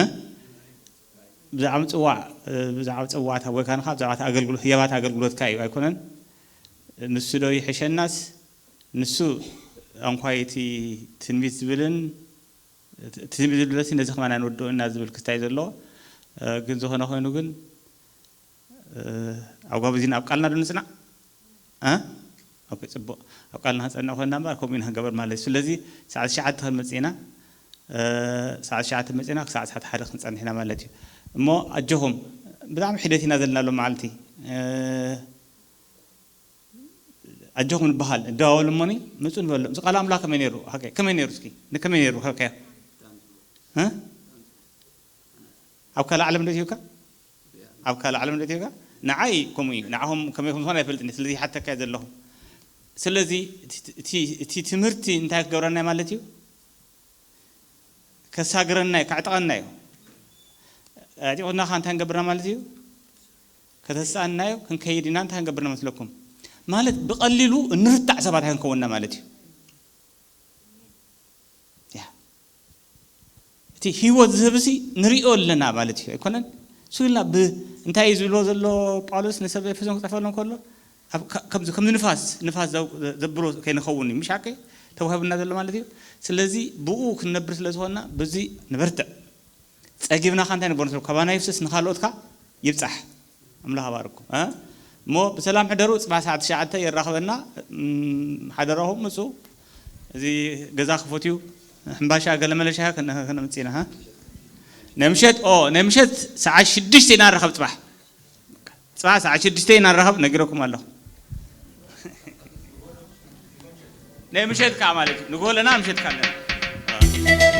ብዛዕባ ምጽዋዕ፣ እ፣ ብዛዕባ ጸዋዕታ ወይ ከኣ ንኻ ብዛዕባ እቲ ኣገልግሎት፣ ህያባት ኣገልግሎትካ እዩ፣ ኣይኮነን? ንሱ ዶ ይሕሸናስ? ንሱ ኣንኳይ እቲ ትንቢት ዝብልን፣ እቲ ትንቢት ዝብለሲ ነዚ ከማን ኣይንወድኦ ኢና ዝብል ክስታይ ዘለዎ፣ ግን ዝኾነ ኮይኑ ግን ኣጓብዚና ኣብ ቃልና ዶ ንፅናዕ? ኦኬ፣ ፅቡቅ። ኣብ ቃልና ክንፀንዕ ኮይና እምበር ከምኡ ኢና ክንገበር ማለት እዩ። ስለዚ ሰዓት ትሽዓተ ክንመፅእ ኢና። ሰዓት ትሽዓተ መፂና ክሳዕ ሰዓት ሓደ ክንፀንሕ ኢና ማለት እዩ። እሞ ኣጆኹም፣ ብጣዕሚ ሒደት ኢና ዘለና ሎም መዓልቲ። ኣጆኹም ንበሃል፣ እደዋወል እሞኒ ምፁ ንበሎም። እዚ ቃል ኣምላኽ ከመይ ነይሩ? ከመይ ነይሩ? እስኪ ንከመይ ነይሩ? ከከያ ኣብ ካልእ ዓለም ዶ ትህብካ? ኣብ ካልእ ዓለም ዶ ትህብካ? ንዓይ ከምኡ እዩ። ንዓኹም ከመይ ከም ዝኾነ ኣይፈልጥን። ስለዚ ሓተካ ዘለኹ። ስለዚ እቲ ትምህርቲ እንታይ ክገብረና ማለት እዩ? ከሳግረና እዩ፣ ከዕጥቐና እዩ። ኣዕጢቑና ከ እንታይ ንገብርና ማለት እዩ? ከተስኣንና እዩ፣ ክንከይድ ኢና። እንታይ ክንገብርና መስለኩም? ማለት ብቐሊሉ እንርታዕ ሰባት ኣይንከውንና ማለት እዩ። እቲ ህይወት ዝህብሲ ንሪኦ ኣለና ማለት እዩ ኣይኮነን? እሱ ኢልና እንታይ እዩ ዝብሎ ዘሎ ጳውሎስ ንሰብ ኤፌሶን ክፅሕፈሎም ከሎ? ከም ንፋስ ንፋስ ዘብሎ ከይንኸውን እዩ ምሽ ሓቀይ ተዋሂቡና ዘሎ ማለት እዩ። ስለዚ ብኡ ክንነብር ስለ ዝኾንና በዚ ንበርትዕ። ጸጊብና ከ እንታይ ንግበር ንስሉ? ካባና ይፍስስ ንኻልኦት ከ ይብጻሕ። ኣምላኽ ኣባርኩም እሞ ብሰላም ሕደሩ። ጽባሕ ሰዓት ትሽዓተ የራኽበና። ሓደራኹም ምጹ። እዚ ገዛ ክፉት እዩ። ሕምባሻ ገለ መለሻ ከነምጽእ ኢና። ናይ ምሸት ኦ ናይ ምሸት ሰዓት ሽዱሽተ ኢና ንራኸብ ጽባሕ። ጽባሕ ሰዓት ሽዱሽተ ኢና ንራኸብ ነጊረኩም ኣለኹ። ናይ ምሸት ከኣ ማለት እዩ። ንግሆ ኣለና ምሸት ከኣ ኣለና።